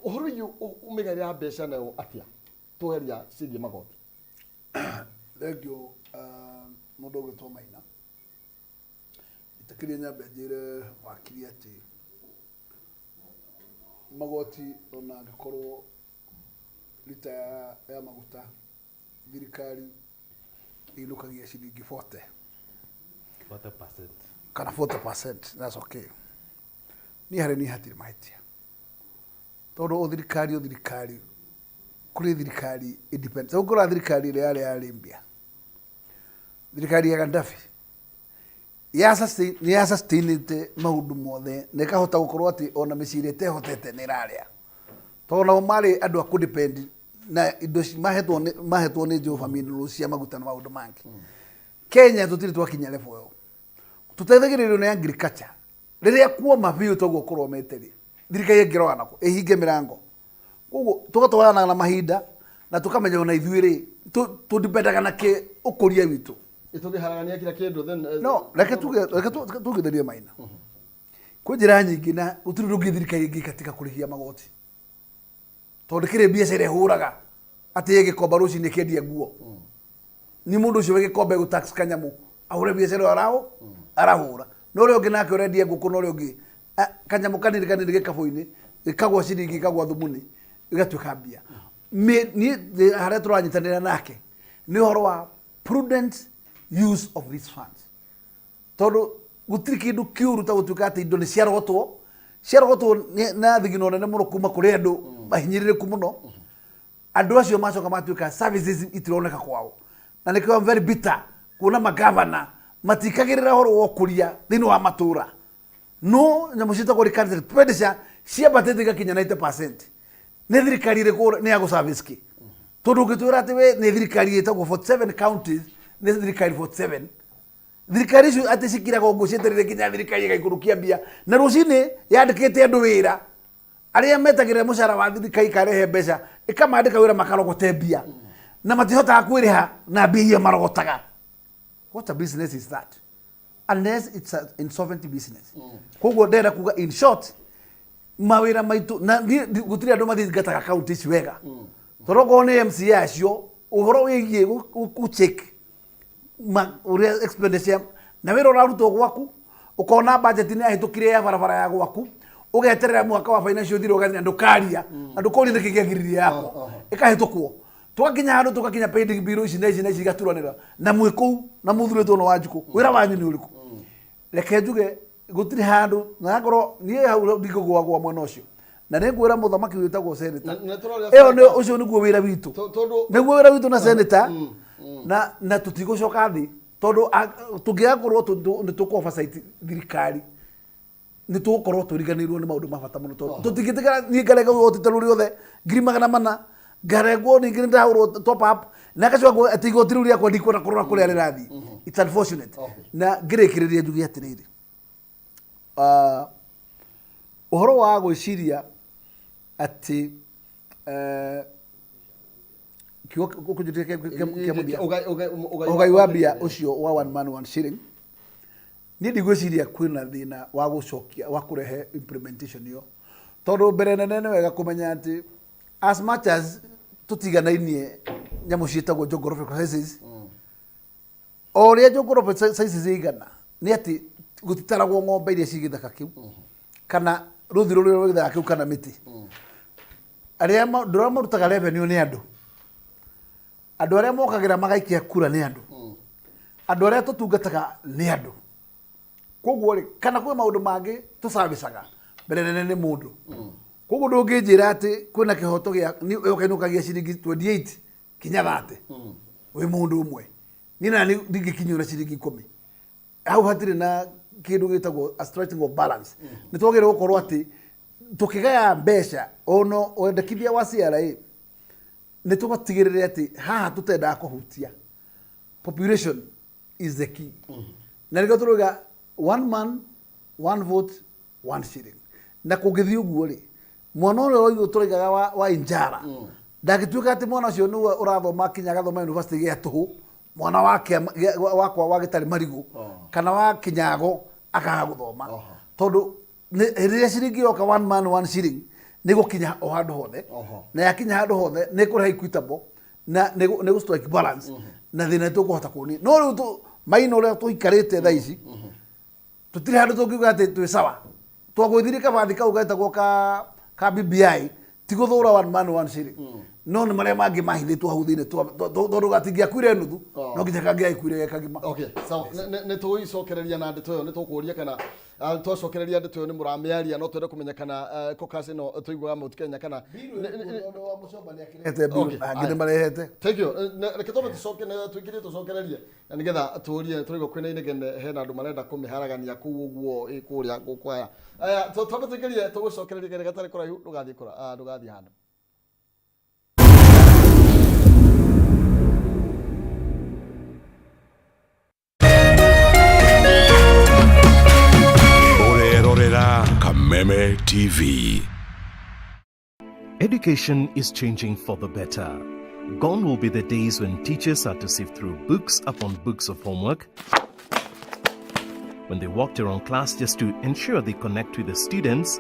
Speaker 1: Ũhoro wĩgiĩ mĩgaĩre ya mbeca nayo atĩa tweheria ciĩgiĩ magoti?
Speaker 3: Thengiũ, mũndũ ũgwĩtwo Maina. Ĩtĩkĩria nyambe njĩre wakiri atĩ magoti ona angĩkorwo rita ya maguta thirikari ĩinũkagia ciringi 40
Speaker 4: 40%.
Speaker 3: Kana 40%, that's okay. Niĩ harĩ niĩ hatirĩ mahĩtia tondũ o thirikari kũrĩ thirikari independent. Ũngĩrora thirikari ĩrĩa yarĩ ya Libya, thirikari ya Gaddafi ya sustain nĩ ya sustainĩte maũndũ mothe na ĩkahota gũkorwo atĩ ona mĩciĩ ĩrĩa ĩtehotete nĩ ĩrarĩa, tondũ nao marĩ andũ a kũdepend na indo mahetwo nĩ Jehova, minerals cia maguta na maũndũ mangĩ. Kenya tũtirĩ twakinya level ĩyo. Tũteithagĩrĩrio nĩ agriculture. Rĩrĩa kuoma biũ toguo kũromete rĩ, thirikari ĩngĩrora nako ĩhinge mĩrango. Koguo tũgatwarana na mahinda na tũkamenya ona ithuĩ rĩ tũdipendaga na kĩ ũkũria witũ.
Speaker 1: Tũngĩharagania kila kĩndũ then
Speaker 3: No reke tuge, reke tugithĩrie maina kwĩ njĩra nyingĩ, na gũtirĩ ũndũ ũngĩ thirikari ĩngĩka tiga kũrĩhia magoti, tondũ kĩrĩ biacara ĩhũraga atĩ ĩgĩkomba rũcinĩ ĩkendia nguo. Ni mũndũ ũcio wĩ gĩkombe gũ tax kanyamũ ahũre biacara ĩyo arahũra, na ũrĩa ũngĩ nake ũrendia ngũkũ, na ũrĩa ũngĩ kanyamũ kanini kanini gĩkabũ-inĩ gĩkagwa ciringi, gĩkagwa thumuni, gĩgatuĩka mbia. Niĩ harĩa tũranyitanĩra nake nĩ ũhoro wa prudent use of these funds, tondũ gũtirĩ kĩndũ kĩũru ta gũtuĩka atĩ indo nĩ ciarogotwo na thigino nene mũno kuma kũrĩ andũ mahinyĩrĩrĩku mũno. Andũ acio macoka matuĩka services itironeka kwao, na nĩkĩo I'm very bitter kuona magavana matikagĩrĩra ũhoro wa ũkũria thĩinĩ wa matũra, no nyamũ ciĩtagwo recurrent expenditure ciambatĩte igakinya 90%. Nĩ thirikari ĩrĩkũ nĩ ya gũ-service kĩ? Tondũ ũngĩtwĩra atĩ we nĩ thirikari ĩtagwo 47 counties, nĩ thirikari 47, thirikari icio atĩ cikiraga ũguo cietereire nginya thirikari ĩgaikũrũkia mbia, na rũcinĩ yandĩkĩte andũ wĩra arĩa metagĩrĩra mũcara wa thirikari ikarehe mbeca, ĩkamandĩka wĩra makarogote mbia na matihotaga kwĩrĩha na mbia iria marogotaga. What a business is that, unless it's an insolvent business? Koguo ndĩrenda kuga, in short, mawĩra maitũ na niĩ gũtirĩ andũ mathingataga kaunti ici wega, tondũ okorwo nĩ MCA acio ũhoro wĩgiĩ gũ-check ũrĩa expenditure na wĩra ũrarutwo gwaku, ũkona budget nĩ yahĩtũkire ya barabara ya gwaku, ũgeterera mwaka wa financial ũthire, ũgathira, ndũkaria na ndũkoria nĩkĩ kĩagiririe yakwa ĩkahĩtũkwo. Tũgakinya handũ tũgakinya pending bill ici na ici na ici igaturanĩra na mwĩ kũu na mũthurĩtwo na Wanjikũ. Wĩra wanyu nĩ ũrĩkũ? Reke njuge gũtirĩ handũ na akorwo niĩ hau ndingĩgũagũa mwena ũcio, na nĩ ngwĩra mũthamaki wĩtagwo senator
Speaker 1: Na tũroria
Speaker 3: ĩyo nĩ
Speaker 1: senator.
Speaker 3: Ũcio nĩguo wĩra witũ.
Speaker 1: Tondũ
Speaker 3: Nĩguo wĩra witũ na senator, na tũtigũcoka thĩ, tondũ tũngĩgakorwo nĩ tũkũ oversight thirikari, nĩ tũgũkorwo tũriganĩirwo nĩ maũndũ ma bata mũno, tondũ tũtingĩtĩkĩra niĩ ngarengwo igoti ta rĩu rĩothe 400,000, ngarengwo ningĩ nĩ ndahũrwo top up na ngacoka atĩ igoti rĩu rĩakwa ndikwenda kũrora kũrĩa rĩrathiĩ. It's unfortunate. Na ngĩrĩkĩrĩria njuge atĩrĩrĩ, ũhoro wa gwĩciria atĩ kiugo ũkũnjĩtĩria kĩa mũthia. Ũgai wa mbia ũcio wa one man one shilling, niĩ ndigwĩciria kwĩna thĩna wa gũcokia wa kũrehe implementation ĩyo, tondũ mbere nene nĩ wega kũmenya atĩ as much as tũtiganainie nyamũ ciĩtagwo geographical sizes, o ũrĩa geographical sizes igana nĩ atĩ gũtitaragwo ng'ombe iria ci gĩthaka kĩu kana rũthi rũrĩa rwĩ gĩthaka kĩu kana mĩtĩ. Arĩa andũ arĩa marutaga revenue nĩ andũ arĩa mokagĩra magaikia kura, nĩ andũ arĩa tũtungataga, nĩ andũ. Koguo rĩ, kana kwĩ maũndũ mangĩ tũcabicaga, mbere nene nĩ mũndũ. Koguo ndũngĩnjĩra atĩ kwĩna kĩhoto gĩa ũkainũkagia ciringi 28 kinya 30 wĩ mũndũ ũmwe, niĩ na ndingĩkinyio na ciringi 10. Hau hatirĩ na kĩndũ gĩtagwo a striking of balance. Nĩ twagĩrĩirwo gũkorwo atĩ tũkĩgaya mbeca ona wendekithia wa CRA, nĩ tũgatigĩrĩre atĩ haha tũtendaga kũhutia population is the key, na nĩkĩo tũrauga one man, one vote, one shilling. Na kũngĩthiĩ ũguo rĩ, mwana ũrĩa ũroigwo tũraigaga wa injara ndangĩtuĩka atĩ mwana ũcio nĩwe ũrathoma kinya agathoma university gĩa tũhũ, mwana wa wakwa wa gĩtarĩ marigũ kana wa kinyago akaga gũthoma, tondũ rĩrĩa ciringi yoka, one man one shilling, nĩ gũkinya o handũ hothe, na yakinya handũ hothe nĩ kũrehe equitable na nĩ gũ strike balance na thĩna nĩ tũkũhota kuonia. No rĩu maina ũrĩa tũikarĩte thaa ici. Tũtirĩ handũ tũngiuga atĩ twĩ sawa. Twagũithirie kabathi kau getagwo ka ka BBI ti gũthũra one man one shilling. No nĩ marĩa mangĩ mahithĩtwo hau thĩinĩ tondũ gatingĩakuire nuthu no nginya kangĩagĩkuire ge kagima.
Speaker 1: Okay, sawa. Nĩ tũgũicokereria na ndeto ĩyo, nĩ tũkũria kana twacokereria ndeto ĩyo nĩ mũramĩaria, no twende kũmenya kana caucus ĩno tũiguaga Mount Kenya kana
Speaker 3: Rehete bill,
Speaker 1: Okay,
Speaker 3: angĩ nĩ
Speaker 1: aya.
Speaker 3: marehete.
Speaker 1: Thank you. Reke twambe tũcoke na tũingĩrie tũcokererie na nĩgetha tũrie tũraigua kwĩna inegene hena andũ marenda kũmĩharagania kũu ũguo kũrĩa gũkwaya. Aya, twambe tũingĩrie tũgũcokereria kĩrĩa gatarĩ kũraihu ndũgathiĩ kũra ndũgathiĩ handũ.
Speaker 5: Ũrerorera Kameme TV.
Speaker 21: Education is changing for the better. Gone will be the days when teachers had to sift through books upon books of homework, when they walked around class just to ensure they connect with the students,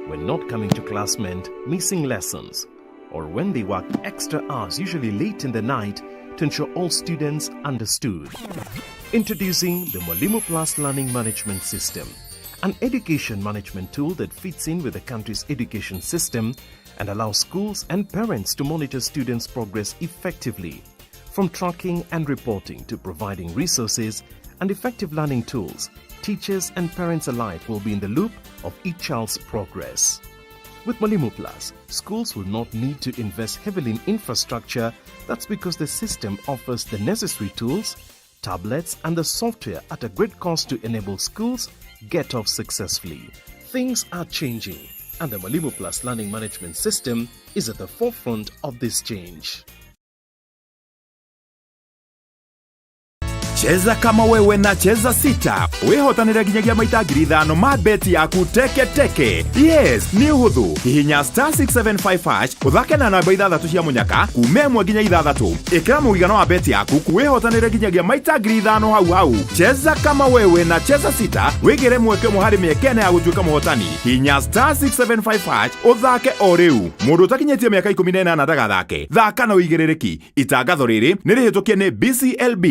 Speaker 21: when not coming to class meant missing lessons, or when they worked extra hours, usually late in the night, to ensure all students understood. Introducing the Mwalimu Plus Learning Management System, an education management tool that fits in with the country's education system and allows schools and parents to monitor students' progress effectively. From tracking and reporting to providing resources and effective learning tools, teachers and parents alike will be in the loop of each child's progress. With Mwalimu Plus, schools will not need to invest heavily in infrastructure. That's because the system offers the necessary tools, tablets, and the software at a great cost to enable schools get off successfully. Things are changing, and the Mwalimu Plus Learning Management System is at the forefront of this change.
Speaker 5: Cheza kama wewe na Cheza Sita wĩhotanĩre nginyagia maita 5,000 ma beti yaku teke teke. Yes, nĩ ũhũthũ. Hihinya star 675 hash ũthake na namba ithathatũ cia mũnyaka kuma 1 nginya 6. Ĩkĩra mũigana wa beti yaku wĩhotanĩre nginyagia maita 5,000 hau hau. Cheza kama wewe na Cheza Sita wĩgĩre mweke ũmwe harĩ mĩeke ĩna ya gũtuĩka mũhotani. Hihinya star 675 hash ũthake o rĩu. Mũndũ ũtakinyĩtie mĩaka 18 ndagathake. Thaka na ũigĩrĩrĩki. Itangatho rĩrĩ nĩ rĩhĩtũkie nĩ BCLB.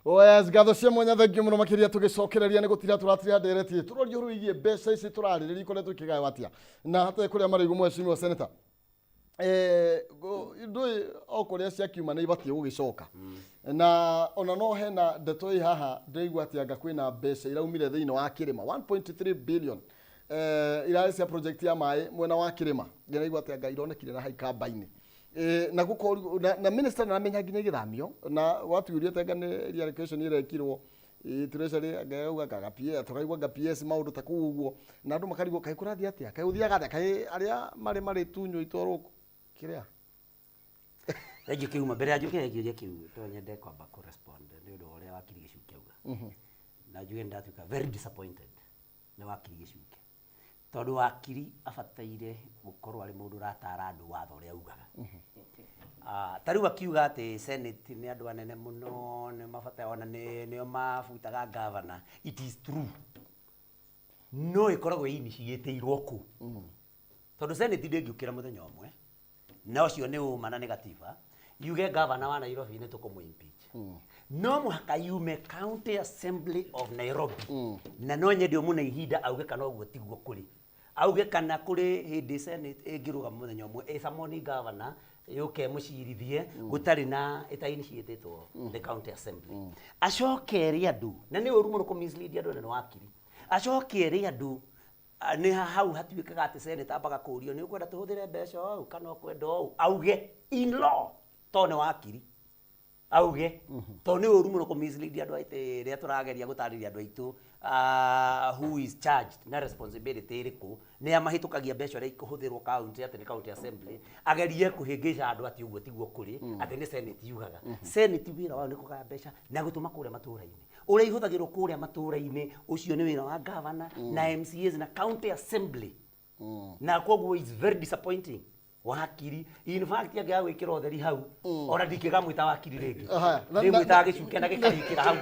Speaker 1: Oh yes, ngatho cia mwanya thengiũ mũno makĩria tũgĩcokereria nĩ gũtira tũratira ndereti tũroria ũhoro wĩgiĩ mbeca ici tũrarĩrĩria ikoretwo ikĩgaywo atĩa na hatarĩ kũrĩa marĩigũ mheshimiwa senator. Ndũĩ o kũrĩa ciakiuma nĩ ibatiĩ gũgĩcoka na ona no hena ndeto ĩ haha ndĩraigua atĩ anga kwĩna mbeca iraumire thĩinĩ wa kĩrĩma 1.3 billion irarĩ cia project ya maĩ mwena wa kĩrĩma ndĩraigua atĩ anga ironekire na haikamba-inĩ. Na gũkorwo na minister ndaramenya nginya igĩthamio na watuĩria atĩ anga nĩ reallocation ĩrekirwo treasury anga yauga anga PS tũkaigua anga PS maũndũ ta kũu ũguo na andũ makarigwo kaĩ kũrathiĩ atĩa kaĩ gũthiaga atĩa kaĩ arĩa marĩ marĩtunywo itwarwo kĩrĩa.
Speaker 2: Thengiũ kĩuma mbere ya njũke kĩũria kĩu no nyende kwamba kũ respond nĩ ũndũ wa ũrĩa wakiri Gĩcuke auga. Na njuge nĩ ndatuĩka very disappointed nĩ wakiri Gĩcuke tondũ wakiri abataire gũkorwo arĩ mũndũ ũratara andũ watho ũrĩa ugaga. Ta rĩu akiuga atĩ Senate nĩ andũ anene mũno nĩ mabata ona nĩo mabutaga governor. It is true. No ĩkoragwo ĩinitiĩtĩirwo kũ? Tondũ Senate ndĩngĩũkĩra mũthenya ũmwe na ũcio nĩ ũma na nĩ gatiba yuge governor wa Nairobi nĩ tũkũmũ impeach. No mũhaka yume County Assembly of Nairobi. Na no nyende ũmũne ihinda auge kana ũguo tiguo kũrĩ. Auge kana kũrĩ hĩndĩ Senate ĩngĩrũgama mũthenya ũmwe ĩcamoni governor yũke ĩmũcirithie gũtarĩ na ĩta initiatĩtwo the County Assembly. Acoke ere andũ, na nĩ ũru mũno kũ mislead andũ na nĩ wakiri. Acoke ere andũ nĩ hau hatuĩkaga atĩ Senate ambaga kũũrio nĩ ũkwenda tũhũthĩre mbeca ũũ kana ũkwenda ũũ, auge in law tondũ nĩ wakiri. Auge tondũ nĩ ũru mũno kũ mislead andũ atĩ rĩrĩa tũrageria gũtarĩria andũ aitũ who is charged na responsibility ĩrĩkũ nĩ a mahĩtũkagia mbeca ũrĩa ikũhũthĩrwo county atĩ nĩ county assembly agerie kũhĩngĩca andũ atĩ ũguo tiguo kũrĩ atĩ nĩ Senate yugaga. Senate wĩra wao nĩ kũgaya mbeca na gũtũma kũrĩa matũra-inĩ ũrĩa ihũthagĩrwo kũrĩa matũra-inĩ ũcio nĩ wĩra wa governor na MCAs na county assembly. Na koguo is very disappointing. Wakiri, in fact, angĩaga gwĩkĩra ũtheri hau, ona ndingĩkamwĩta wakiri rĩngĩ.
Speaker 1: Aha,
Speaker 2: Ndĩmwĩtaga gĩcuke na gĩkarĩkĩra hau,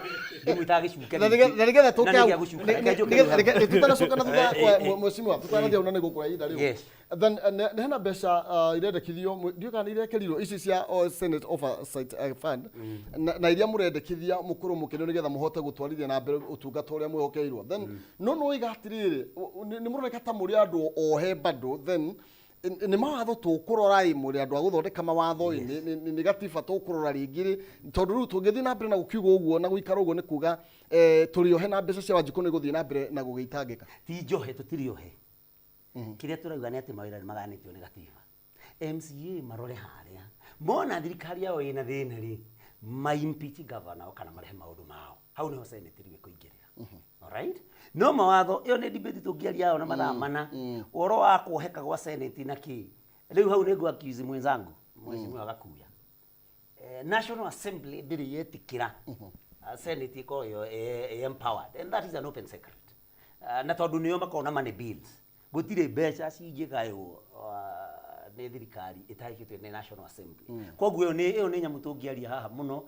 Speaker 2: ndĩmwĩtaga gĩcuke.
Speaker 1: Na nĩgetha tũke
Speaker 2: Na
Speaker 1: hau
Speaker 2: nĩgĩa gũcuka, reke njũke rĩu hau.
Speaker 1: Tutanacoka na thutha kwa mheshimiwa, tutanathiĩ hau na nĩ gũkũra ihinda rĩu.
Speaker 2: Yes.
Speaker 1: Then hena mbeca irendekithio, ndiũĩ kana nĩ irekĩrirwo ici cia Senate Oversight Fund na iria mũrendekithia mũkorwo mũkĩneo nĩgetha mũhote gũtwarithia na mbere ũtungata ũrĩa mwĩhokeirwo. Then no noiga atĩrĩrĩ, nĩ mũroneka ta mũrĩ andũ ohe bado. Then nĩ mawatho tũkũrora ĩ, mũrĩ andũ a gũthondeka mawatho ĩ, nĩ gatiba tũkũrora rĩngĩ rĩ, tondũ rĩu tũngĩthiĩ na mbere na gũkiuga ũguo na gũikara ũguo nĩ kuga tũrĩ ohe na mbeca cia Wanjikũ nĩ gũthiĩ na mbere na gũgĩitangĩka.
Speaker 2: Ti njohe, tũtirĩ ohe. Kĩrĩa tũrauga nĩ atĩ mawĩra nĩ magayanĩtio nĩ gatiba. MCA marore harĩa mona thirikari yao ĩna thĩna rĩ, ma impeach governor kana marehe maũndũ mao. Hau nĩho Senate rĩu ĩkũingĩrĩra. Alright, no mawatho ĩyo nĩ debate tũngĩaria yao na mathaa mana, ũhoro wa kuoheka gwa Senate na kĩ. Rĩu hau nĩ ngũ accuse mwenzangu, mheshimiwa Gakuya. National Assembly ndĩrĩ yetĩkĩra Senate ĩkorwo ĩyo ĩ empowered, and that is an open secret. Na tondũ nĩo makoragwo na money bills, gũtirĩ mbeca cingĩgaywo nĩ thirikari ĩtahĩtũkĩtio nĩ National Assembly. Koguo ĩyo nĩ nyamũ tũngĩaria haha mũno.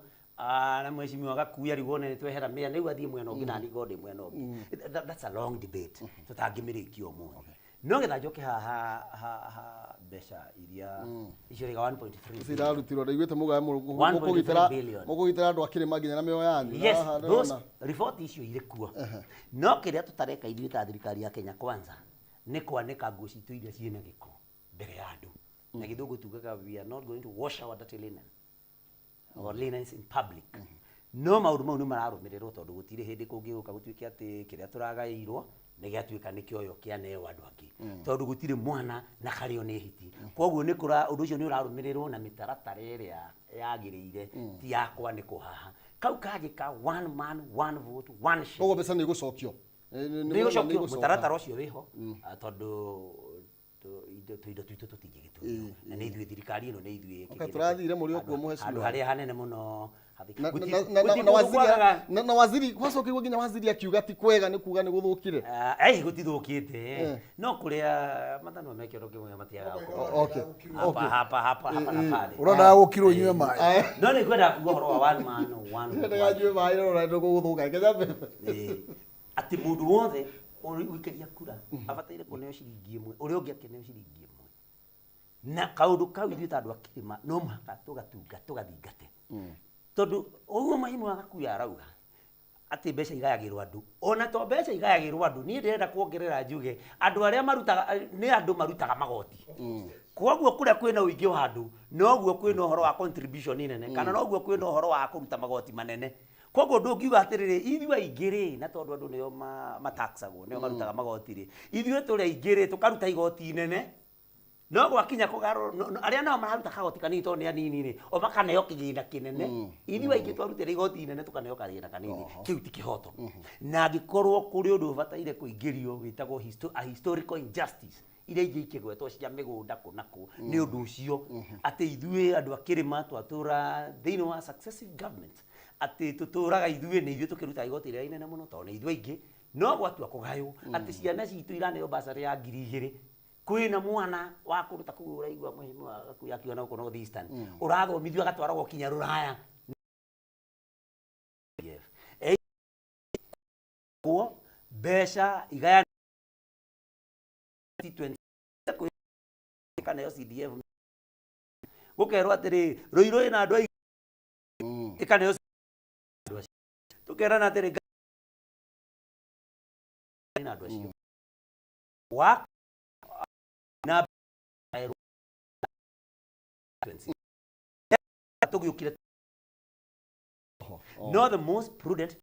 Speaker 2: Na mheshimiwa Gakuya rĩu wone nĩ twehera mĩena, rĩu athiĩ mwena ũngĩ na niĩ ngorwo ndĩ mwena ũngĩ. That's a long debate tũtangĩmĩrĩkia ũmũthĩ. No getha njoke haha ha mbeca iria icio rĩga 1.3 billion.
Speaker 1: Cirarutirwo, ndaiguĩte mugae
Speaker 2: 1.3
Speaker 1: mũkũgitĩra
Speaker 2: billion.
Speaker 1: Mũkũgitĩra andũ a kĩrĩma nginya na mĩoyo yanyu.
Speaker 2: Yes,
Speaker 1: Haha
Speaker 2: those
Speaker 1: ndĩrona.
Speaker 2: Riboti icio irĩ kuo, no kĩrĩa tũtareka ithuĩ ta thirikari ya Kenya Kwanza nĩ kwanĩka nguo citũ iria ciĩna gĩko mbere ya andũ. Na gĩthũngũ tugaga, "We are not going to wash our dirty linen or linens in public." No maũndũ mau nĩ mararũmĩrĩrwo, tondũ gũtirĩ hĩndĩ kũngĩgũka gũtuĩke atĩ kĩrĩa tũragaĩirwo nĩ gĩatuĩka nĩ kĩoyo kĩaneo andũ angĩ, tondũ gũtirĩ mwana na karĩo nĩ hiti. Koguo nĩ kũra ũndũ ũcio nĩ ũrarũmĩrĩrwo na mĩtaratara ĩrĩa yagĩrĩire, ti ya kwanĩkwo haha. Kau kangĩ ka one man, one vote, one share.
Speaker 1: Koguo mbeca nĩ igũcokio?
Speaker 2: Nĩ igũcokio, mũtaratara ũcio wĩho, tondũ tũindo twitũ tũtingĩgĩtũrio na nĩ ithuĩ thirikari ĩno, nĩ ithuĩ.
Speaker 1: Okay, tũrathire mũrĩ o kuo, mheshimiwa.
Speaker 2: Handũ harĩa hanene mũno
Speaker 1: Na
Speaker 2: gũtirĩ
Speaker 1: na
Speaker 2: kũndũ
Speaker 1: waziri
Speaker 2: kwagaga.
Speaker 1: Na waziri gwacokirwo nginya waziri akiuga ti kwega, nĩ kuga nĩ gũthũkire.
Speaker 2: Ai, gũtithũkĩte. No kũrĩa mathanwa me kĩoro kĩmwe matiagaga gũkorwo. Hapa, hapa, hapa, hapa na pale.
Speaker 3: Ũrona gũkirwo inyue maĩ.
Speaker 2: No nĩ ngwenda kuga ũhoro wa one man, one vote, one
Speaker 1: Ndaganyue maĩ, rora nĩ gũgũthũka nginya mbembe.
Speaker 2: Atĩ mũndũ wothe ũikaria kura abataire kũneo ciringi ĩmwe, ũrĩa ũngĩ akĩneo ciringi ĩmwe. Na kaũndũ kau ithuĩ ta andũ a kĩrĩma no mũhaka tũgatunga tũgathingate, tondũ ũguo mheshimiwa Gakuya arauga atĩ mbeca igayagĩrwo andũ, ona to mbeca igayagĩrwo andũ. Niĩ ndĩrenda kuongerera njuge andũ arĩa marutaga nĩ andũ marutaga magoti. Koguo kũrĩa kwĩna ũingĩ wa andũ, noguo kwĩna ũhoro wa contribution nene, kana noguo kwĩna ũhoro wa kũruta magoti manene. Koguo ndũngiuga atĩrĩrĩ, ithuĩ aingĩ rĩ, na tondũ andũ nĩo mataxagwo, nĩo marutaga magoti rĩ, ithuĩ tũrĩ aingĩ rĩ, tũkaruta igoti inene. No gwakinya kũgarũrwo, arĩa nao mararuta kagoti kanini tondũ nĩ anini rĩ, o makaneo kĩgĩna kĩnene. Ithuĩ aingĩ twarutĩra igoti inene, tũkaneo kagĩna kanini. Kĩu ti kĩhoto. Na angĩkorwo kũrĩ ũndũ ũbataire kũingĩrio wĩtagwo a historical injustice iria ingĩ ikĩgwetwo cia mĩgũnda kũ na kũ, nĩ ũndũ ũcio atĩ ithuĩ andũ a kĩrĩma twatũra thĩinĩ wa successive government atĩ tũtũraga ithuĩ nĩ ithuĩ tũkĩrutaga igoti rĩrĩa inene mũno tondũ nĩ ithuĩ aingĩ. No gwatua kũgaywo atĩ ciana citũ iraneo basarĩ ya 2000, kwĩna mwana wa kũruta kũu ũraigua mheshimiwa Gakuya akiuga na gũkũ North Eastern ũrathomithio agatwaragwo kinya rũraya. Kuo mbeca igaya ĩkaneo CDF, gũkerwo atĩrĩ, Rũirũ ĩna andũ aingĩ, ĩkaneo andũ acio. Tũkerana atĩrĩ, ĩna andũ acio wa na tũgĩũkire. No the most prudent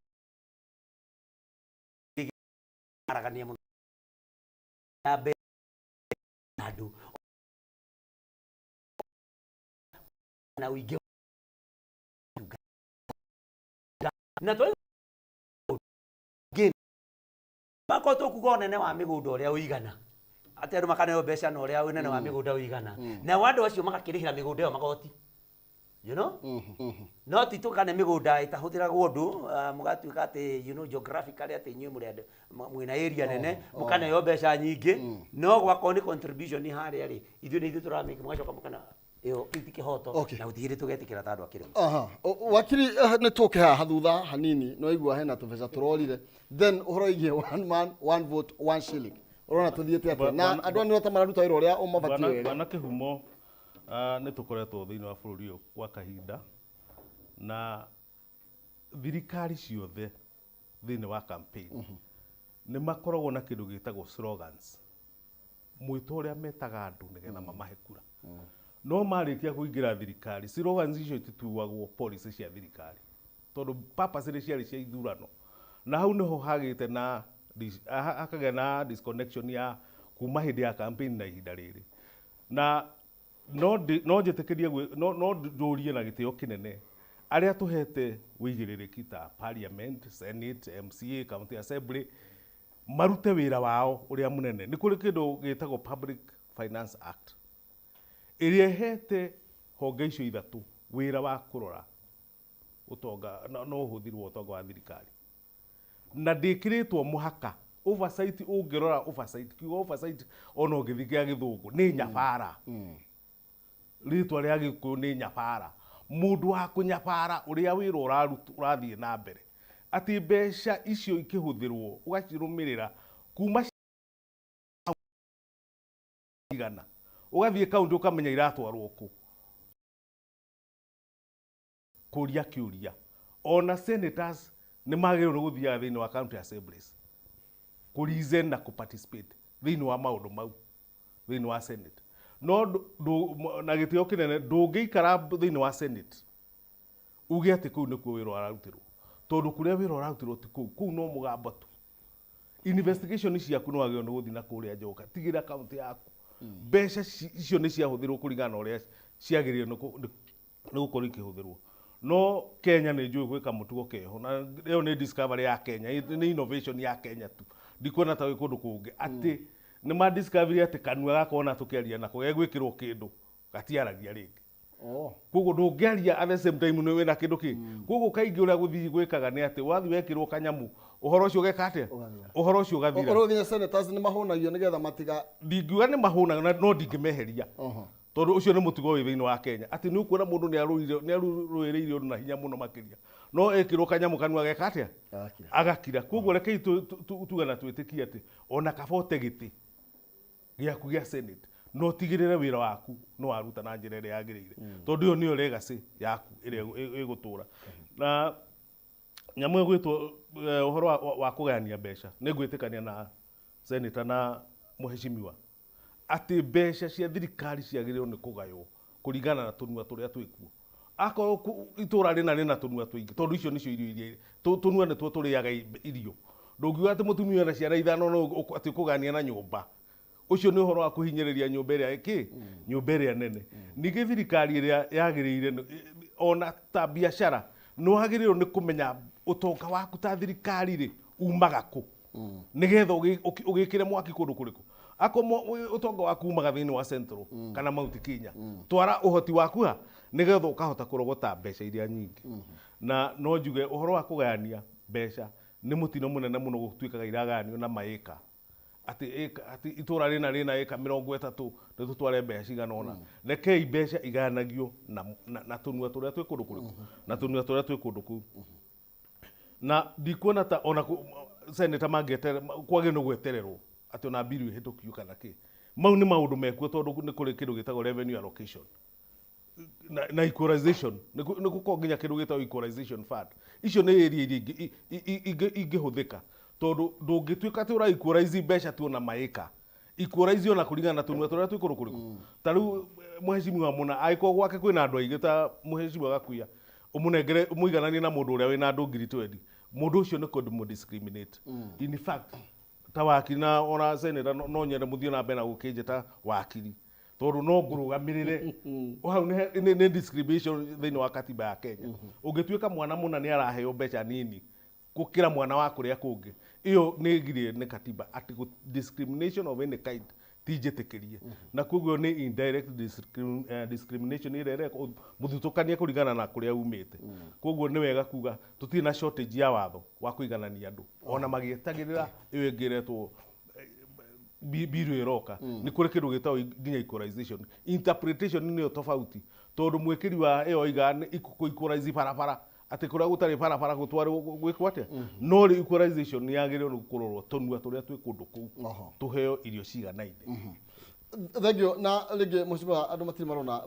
Speaker 2: aragania mũno ya mbere andũ na ũingĩ na twai makorwo tũkuga ũnene wa mĩgũnda ũrĩa ũigana, atĩ andũ makaneo mbeca na ũrĩa ũnene wa mĩgũnda ũigana, nao andũ acio magakĩrĩhĩra mĩgũnda ĩyo magoti. You know? No ti tũkane mĩgũnda ĩtahũthĩragwo ũndũ, mũgatuĩka atĩ, you know, geographically atĩ inyuĩ mũrĩ andũ mwĩna area nene, mũkaneo mbeca nyingĩ, no gwakorwo nĩ contribution harĩa rĩ, ithuĩ nĩ ithuĩ tũramĩka, mũgacoka mũkana ĩyo kĩu ti kĩhoto. Na gũtirĩ hĩndĩ tũgetĩkĩra ta andũ a kĩrĩma.
Speaker 1: Aha. Wakiri, nĩ tũke haha thutha hanini, no igua hena tũbeca tũrorire, then ũhoro wĩgiĩ one man, one vote, one shilling, ũrona tũthiĩte atĩa na andũ aya nĩ ta mararuta wĩra ũrĩa ũmabatiĩ wega?
Speaker 4: Bwana Kĩhumo, nĩ tũkoretwo thĩinĩ wa bũrũri ũyũ kwa kahinda, na thirikari ciothe thĩinĩ wa campaign nĩ makoragwo na kĩndũ gĩtagwo slogans, mwĩto ũrĩa metaga andũ nĩgetha mamahe kura. No marĩkia kũingĩra thirikari, slogans icio itituagwo policy cia thirikari, tondũ purpose nĩ ciarĩ cia ithurano. Na hau nĩho hagĩte na hakagĩa na disconnection ya kuma hĩndĩ ya campaign na ihinda rĩrĩ. Na no no njĩtĩkĩrie no no ndũrie na gĩtĩo kĩnene arĩa tũhete wĩigĩrĩrĩki ta parliament, senate, MCA, county assembly, marute wĩra wao ũrĩa mũnene. Nĩ kũrĩ kĩndũ gĩtagwo Public Finance Act ĩrĩa ĩhete honge icio ithatũ wĩra wa kũrora ũtonga na ũhũthĩri wa ũtonga wa thirikari, na ndĩkĩrĩtwo mũhaka oversight. Ũngĩrora oversight, kiugo oversight ona ũngĩthiĩ gĩa Gĩthũngũ nĩ nyabara, rĩtwa rĩa Gĩkũyũ nĩ nyabara, mũndũ wa kũnyabara ũrĩa wĩra ũrathiĩ na mbere, atĩ mbeca icio ikĩhũthĩrwo ũgacirũmĩrĩra kuma igana ũgathiĩ kaunti ũkamenya iratwarwo kũ, kũria kĩũria. Ona senators nĩ magĩrĩirwo nĩ gũthiaga thĩinĩ wa county assemblies kũ reason na kũ participate thĩinĩ wa maũndũ mau thĩinĩ wa senate. No na gĩtĩo kĩnene, ndũngĩikara thĩinĩ wa senate uge atĩ kũu nĩkuo wĩra ũrarutĩrwo, tondũ kũrĩa wĩra ũrarutĩrwo ti kũu, kũu no mũgambo tu. Investigation ciaku nĩ wagĩrĩirwo nĩ gũthiĩ na kũrĩa nja ũgatigĩrĩra kaunti yaku mbeca icio nĩ ciahũthĩrwo kũringana na ũrĩa ciagĩrĩire nĩ gũkorwo ikĩhũthĩrwo. No Kenya nĩ njũĩ gwĩka mũtugo keho, na ĩyo nĩ discovery ya Kenya, nĩ innovation ya Kenya tu, ndikuona ta wĩ kũndũ kũngĩ, atĩ nĩ ma discovery atĩ kanua gakona tũkĩaria nako gegwĩkĩrwo kĩndũ gatiaragia rĩngĩ. Koguo ndũngĩaria at the same time nĩ wĩna kĩndũ kĩ. Koguo kaingĩ ũrĩa gũthiĩ gwĩkaga nĩ atĩ wathiĩ wekĩrwo kanyamũ, ũhoro ũcio ũgeka atĩa? Ũhoro ũcio ũgathira.
Speaker 1: Ũrĩa nginya senators nĩ mahũnagio nĩgetha matiga
Speaker 4: Ndingiuga nĩ mahũnaga, no ndingĩmeheria, tondũ ũcio nĩ mũtugo wĩ thĩinĩ wa Kenya, atĩ nĩ ũkuona mũndũ nĩ arũire, nĩ arũĩrĩire ũndũ na hinya mũno makĩria, no ekĩrwo kanyamũ kanua geka atĩa? Agakira. Koguo rekei tuge na twĩtĩkie atĩ ona kaba ũte gĩtĩ gĩaku gĩa senate, no ũtigĩrĩre wĩra waku nĩ waruta na njĩra ĩrĩa yagĩrĩire, tondũ ĩyo nĩyo legacy yaku ĩrĩa ĩgũtũra. Na nyamũ ĩgwĩtwo ũhoro wa kũgayania mbeca, nĩ ngwĩtĩkania na senator na mũhecimiwa atĩ mbeca cia thirikari ciagĩrĩirwo nĩ kũgaywo kũringana na tũnua tũrĩa twĩkuo. Akorwo itũra rĩna rĩna tũnua tũingĩ, tondũ icio nĩcio irio iria tũnua nĩtuo tũrĩaga irio, ndũngiuga atĩ mũtumia wĩna ciana ithano no atĩ ũkũgania na nyũmba. Ũcio nĩ ũhoro wa kũhinyĩrĩria nyũmba ĩrĩa ĩkĩ nyũmba ĩrĩa nene. Ningĩ thirikari ĩrĩa yagĩrĩire ona ta biacara, nĩ wagĩrĩirwo nĩ kũmenya ũtonga waku ta thirikari rĩ umaga kũ, nĩgetha ũgĩkĩre mwaki kũndũ kũrĩkũ. Akorwo ũtonga waku umaga thĩinĩ wa Central kana Mount Kenya, twara ũhoti waku ha nĩgetha ũkahota kũrogota mbeca iria nyingĩ. Na no njuge ũhoro wa kũgayania mbeca nĩ mũtino mũnene mũno, gũtuĩkaga iragayanio na maĩka, atĩ ĩka, atĩ itũra rĩna rĩna ĩka 30 nĩ tũtware mbeca cigana ũna. Rekei mbeca igayanagio na tũnua tũrĩa twĩ kũndũ kũrĩkũ, na tũnua tũrĩa twĩ kũndũ kũu. Na ndikuona ta ona senator mangĩeterera, kwagĩrĩirwo nĩ gwetererwo atĩ ona bill ĩhĩtũkio kana kĩ. Mau nĩ maũndũ mekuo, tondũ nĩ kũrĩ kĩndũ gĩtagwo revenue allocation na equalization. Nĩ gũkoragwo nginya kĩndũ gĩtagwo equalization fund. Icio nĩ area iria ingĩhũthĩka, tondũ ndũngĩtuĩka atĩ ũra equalize mbeca tu ona maĩka, equalize ona kũringana na tũnua tũrĩa twĩ kũndũ kũrĩkũ. Ta rĩu mũhecimiwa mũna angĩkorwo gwake kwĩna andũ aingĩ ta mũhecimiwa Gakuya, ũmũnengere ũmũigananie na mũndũ ũrĩa wĩna andũ 20,000, mũndũ ũcio nĩ kũmũ discriminate. In fact, ta wakiri na ona senator, no nyende mũthiĩ na mbere na gũkĩnjĩta wakiri, tondũ no ngũrũgamĩrĩre hau. Nĩ discrimination thĩinĩ wa katiba ya Kenya. Ũngĩtuĩka mwana mũna nĩ araheo mbeca nini gũkĩra mwana wa kũrĩa kũngĩ, ĩyo nĩ ĩgirie nĩ katiba atĩ discrimination of any kind Ti njĩtĩkĩrie. Na koguo nĩ indirect discrimination ĩrĩa ĩrekwo, mũthutũkanie kũringana na kũrĩa umĩte. Koguo nĩ wega kuga tũtirĩ na shortage ya watho wa kũiganania andũ. Ona magĩetagĩrĩra ĩyo ĩngĩ ĩretwo bill ĩroka, nĩ kũrĩ kĩndũ gĩtagwo nginya equalization. Interpretation nĩyo tofauti, tondũ mwĩkĩri wa ĩyo oigaga nĩ kũ equalize barabara, atĩ kũrĩa gũtarĩ barabara gũtwarwo gwĩkwo atĩa. No rĩu equalization nĩ yagĩrĩirwo nĩ kũrorwo tũnua tũrĩa twĩ kũndũ kũu tũheo irio ciganaine.
Speaker 1: Thank you. Na rĩngĩ mheshimiwa, andũ matirĩ marona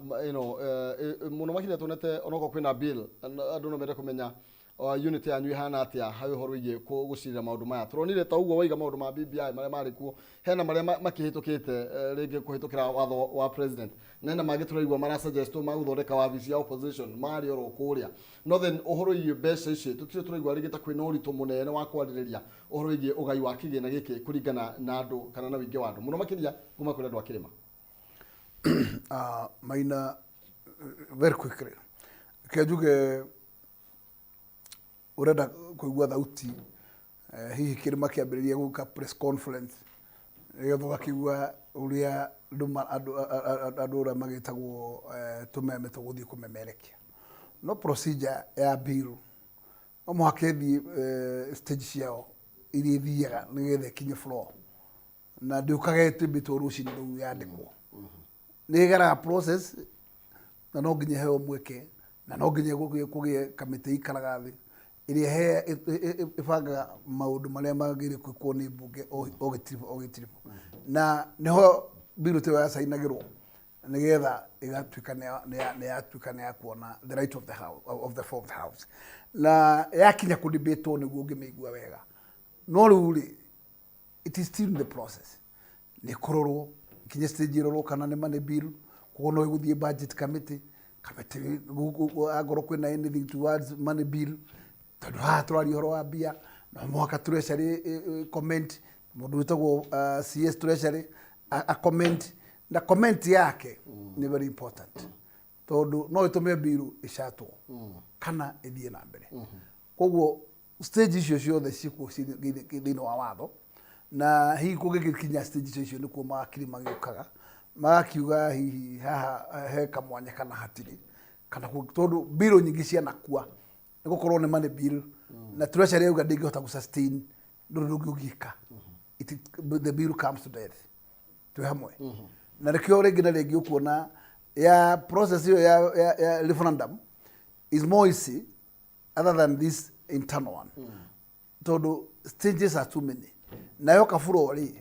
Speaker 1: mũno makĩria tuonete onokorwo kwĩna bill, andũ no mende kũmenya unit yanyu ihana atĩa harĩ ũhoro wĩgiĩ gũcirĩra maũndũ maya. Tũronire ta ũguo waiga maũndũ ma BBI marĩa marĩ kuo, hena marĩa makĩhĩtũkĩte rĩngĩ kũhĩtũkĩra watho wa president, na hena mangĩ tũraigua marasuggestwo ma gũthondeka wabici ya opposition marĩ oro kũrĩa. No then ũhoro wĩgiĩ mbeca ici tũtirĩ tũraigua rĩngĩ ta kwĩna ũritũ mũnene wa kwarĩrĩria ũhoro wĩgiĩ ũgai wa kĩgĩna gĩkĩ kũringana na andũ kana na ũingĩ wa andũ, mũno makĩria kuma kũrĩ andũ a kĩrĩma.
Speaker 3: Maina, very quickly, reke njuge ũrenda kũigua thauti hihi kĩrĩma kĩambĩrĩria gwĩka press conference nĩgetha ũgakĩigua ũrĩa andũ andũ ũrĩa magĩtagwo tũmeme tũgũthiĩ kũmemerekia. No procedure ya bill no mũhaka ĩthiĩ stage ciao iria ithiaga nĩgetha ĩkinye floor, na ndĩũkaga ĩtĩmbĩtwo rũcinĩ rũu yandĩkwo. Nĩ ĩgeraga process na no nginya ĩheo mweke, na no nginya kũgĩe kamĩtĩ ikaraga thĩ ĩrĩa ĩbangaga maũndũ marĩa magĩrĩire gwĩkwo nĩ mbunge o gĩtiribũ o gĩtiribũ, na nĩho bill ta ĩyo yacainagĩrwo nĩgetha ĩgatuĩka nĩ yatuĩka nĩ ya kuona the right of the house, of the fourth house, na yakinya kũdebatwo nĩguo ũngĩmĩigua wega. No rĩu rĩ, it is still in the process, nĩ kũrorwo kinya stage ĩrorwo kana nĩ money bill, koguo no ĩgũthiĩ budget committee committee angorwo kwĩna anything towards money bill, tondũ haha tũraria ũhoro wa mbia, no mũhaka treasury comment, mũndũ wĩtagwo CS treasury a comment, na comment yake nĩ very important tondũ no ĩtũme bill ĩcatwo kana ĩthiĩ na mbere. Koguo stage icio ciothe ciĩkuo thĩinĩ wa watho, na hihi kũngĩgĩkinya stage icio icio nĩkuo mawakiri magĩũkaga magakiuga hihi haha he kamwanya kana hatirĩ, kana tondũ bill nyingĩ cianakua nĩ gũkorwo nĩ money bill na treasury yauga ndĩngĩhota gũ sustain, ndũrĩ ũndũ ũngĩ ũngĩka. The bill comes to death. Twĩ hamwe na nĩkĩo rĩngĩ na rĩngĩ ũkuona ya process ĩyo ya referendum is more easy other than this internal one, tondũ stages are too many. Nayo kaburo rĩ,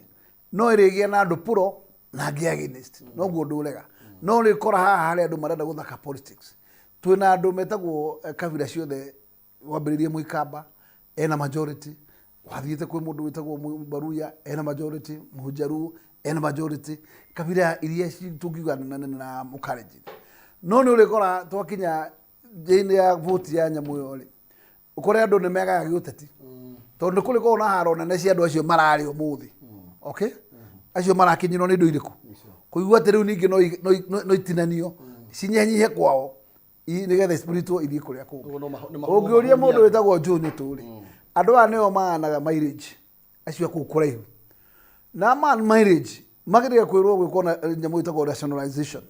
Speaker 3: no ĩrĩgĩa na andũ pro na angĩ against, noguo ũndũ ũrega. No rĩkora haha harĩa andũ marenda gũthaka politics, twĩna andũ metagwo kabira ciothe, wambĩrĩrie Mũikamba ena majority, wathiĩte kwĩ mũndũ wĩtagwo Baruya ena majority, Mũjaruo ena majority, kabira iria tũngiuga nene na Mũkalenjin. No nĩ ũrĩkora twakinya thĩinĩ ya vote ya nyamũ ĩyo rĩ, ũkore andũ nĩ megaga gĩũteti, tondũ nĩ kũrĩ korwo na haro nene cia andũ acio mararĩ ũmũthĩ, okay, acio marakinyĩrwo nĩ indo irĩkũ, kũigua atĩ rĩu ningĩ no itinanio cinyihanyihe kwao nĩgetha spiritwo ithiĩ kũrĩa kũngĩ. Ũngĩũria mũndũ wĩtagwo Njũnyũtũ rĩ, andũ aya nĩo maanaga mileage acio a kũu kũraihu na man mileage magĩrĩire kwĩrwo gwĩkwo na nyamũ ĩtagwo rationalization,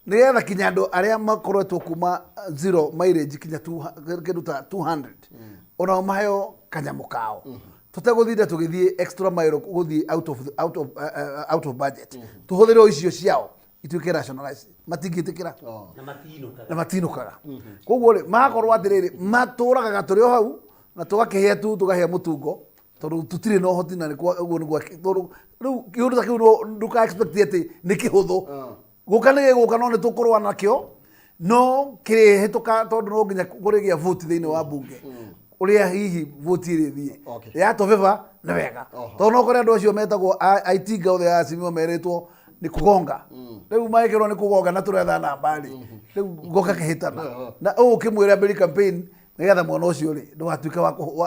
Speaker 3: nĩgetha kinya andũ arĩa makoretwo kuma zero mileage kinya kĩndũ ta 200 onao maheo kanyamũ kao, tũtegũthinda tũgĩthiĩ extra mile gũthiĩ out of budget, tũhũthĩre o icio ciao ituĩke rationalized. Matingĩtĩkĩra.
Speaker 2: Na matinũkaga.
Speaker 3: Na matinũkaga. Koguo rĩ, magakorwo atĩrĩrĩ, matũragaga tũrĩ o hau na tũgakĩhĩa tu, tũgahĩa mũtungo, tondũ tũtirĩ na ũhoti, na ũguo nĩguo, tondũ rĩu kĩũndũ ta kĩu ndũka expect atĩ nĩ kĩhũthũ gũka, nĩ gĩgũka, no nĩ tũkũrũa nakĩo, no kĩrĩhĩtũka, tondũ no nginya kũrĩgĩa vote thĩinĩ wa bunge, ũrĩa hihi vote ĩrĩthiĩ yatũbĩba nĩ wega, tondũ no kũrĩ andũ acio metagwo aitinga othe a Azimio merĩtwo nĩ kũgonga, rĩu magĩkĩrwo nĩ kũgonga na tũretha namba rĩ, rĩu goka kĩhĩtana na ũũ ũkĩmwĩra mbere campaign nĩgetha mwana ũcio rĩ ndũgatuĩke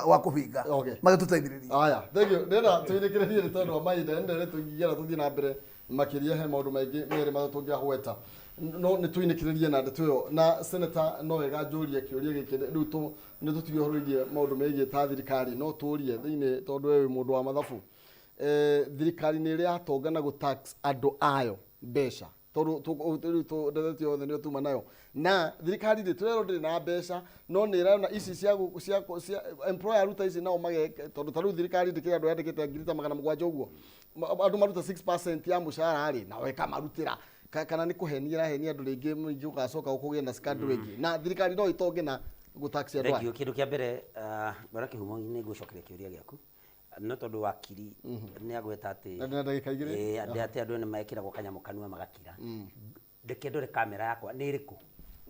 Speaker 3: wa kũbinga magĩtũteithĩrĩria.
Speaker 1: Aya, thank you. Ndĩrenda tũinĩkĩrĩrie nĩ tondũ wa mahinda, nĩ tũingĩgera tũthiĩ na mbere makĩria, he maũndũ maingĩ merĩ matatũ ngĩahweta, no nĩ tũinĩkĩrĩrie na ndeto ĩyo. Na senator, no wega njũrie kĩũria gĩkĩ rĩu, nĩ tũtige ũhoro wĩgiĩ maũndũ megiĩ ta thirikari, no tũrie thĩinĩ, tondũ we wĩ mũndũ wa mathabu. eh, thirikari nĩ ĩrĩ yatonga na gũtax andũ ayo mbeca tondũ rĩu ndeto yothe nĩyo tuma nayo na thirikari rĩ tũrerwo ndĩrĩ na mbeca no nĩ ĩrona ici cia gũ- cia cia employer aruta ici nao mage tondũ ta rĩu thirikari ndĩkĩrĩ andũ yandĩkĩte ngiri ta 700 ũguo andũ maruta 6% ya mũcara rĩ nao ĩkamarutĩra kana nĩ kũhenia ĩrahenia andũ rĩngĩ mũingĩ ũgacoka kũgĩe na scandal ĩngĩ na thirikari no ĩtonge na gũtax andũ aya.
Speaker 2: Thank you. Kĩndũ kĩa mbere bwana Kĩhumo nĩ ngũcokeria kĩũria gĩaku no tondũ wakiri nĩ agweta atĩ
Speaker 1: Na ndĩna ndagĩka igĩrĩ.
Speaker 2: Ĩĩ, andĩ atĩ andũ nĩ mekĩragwo kanyamũ kanua magakira reke ndore kamera yakwa nĩ ĩrĩkũ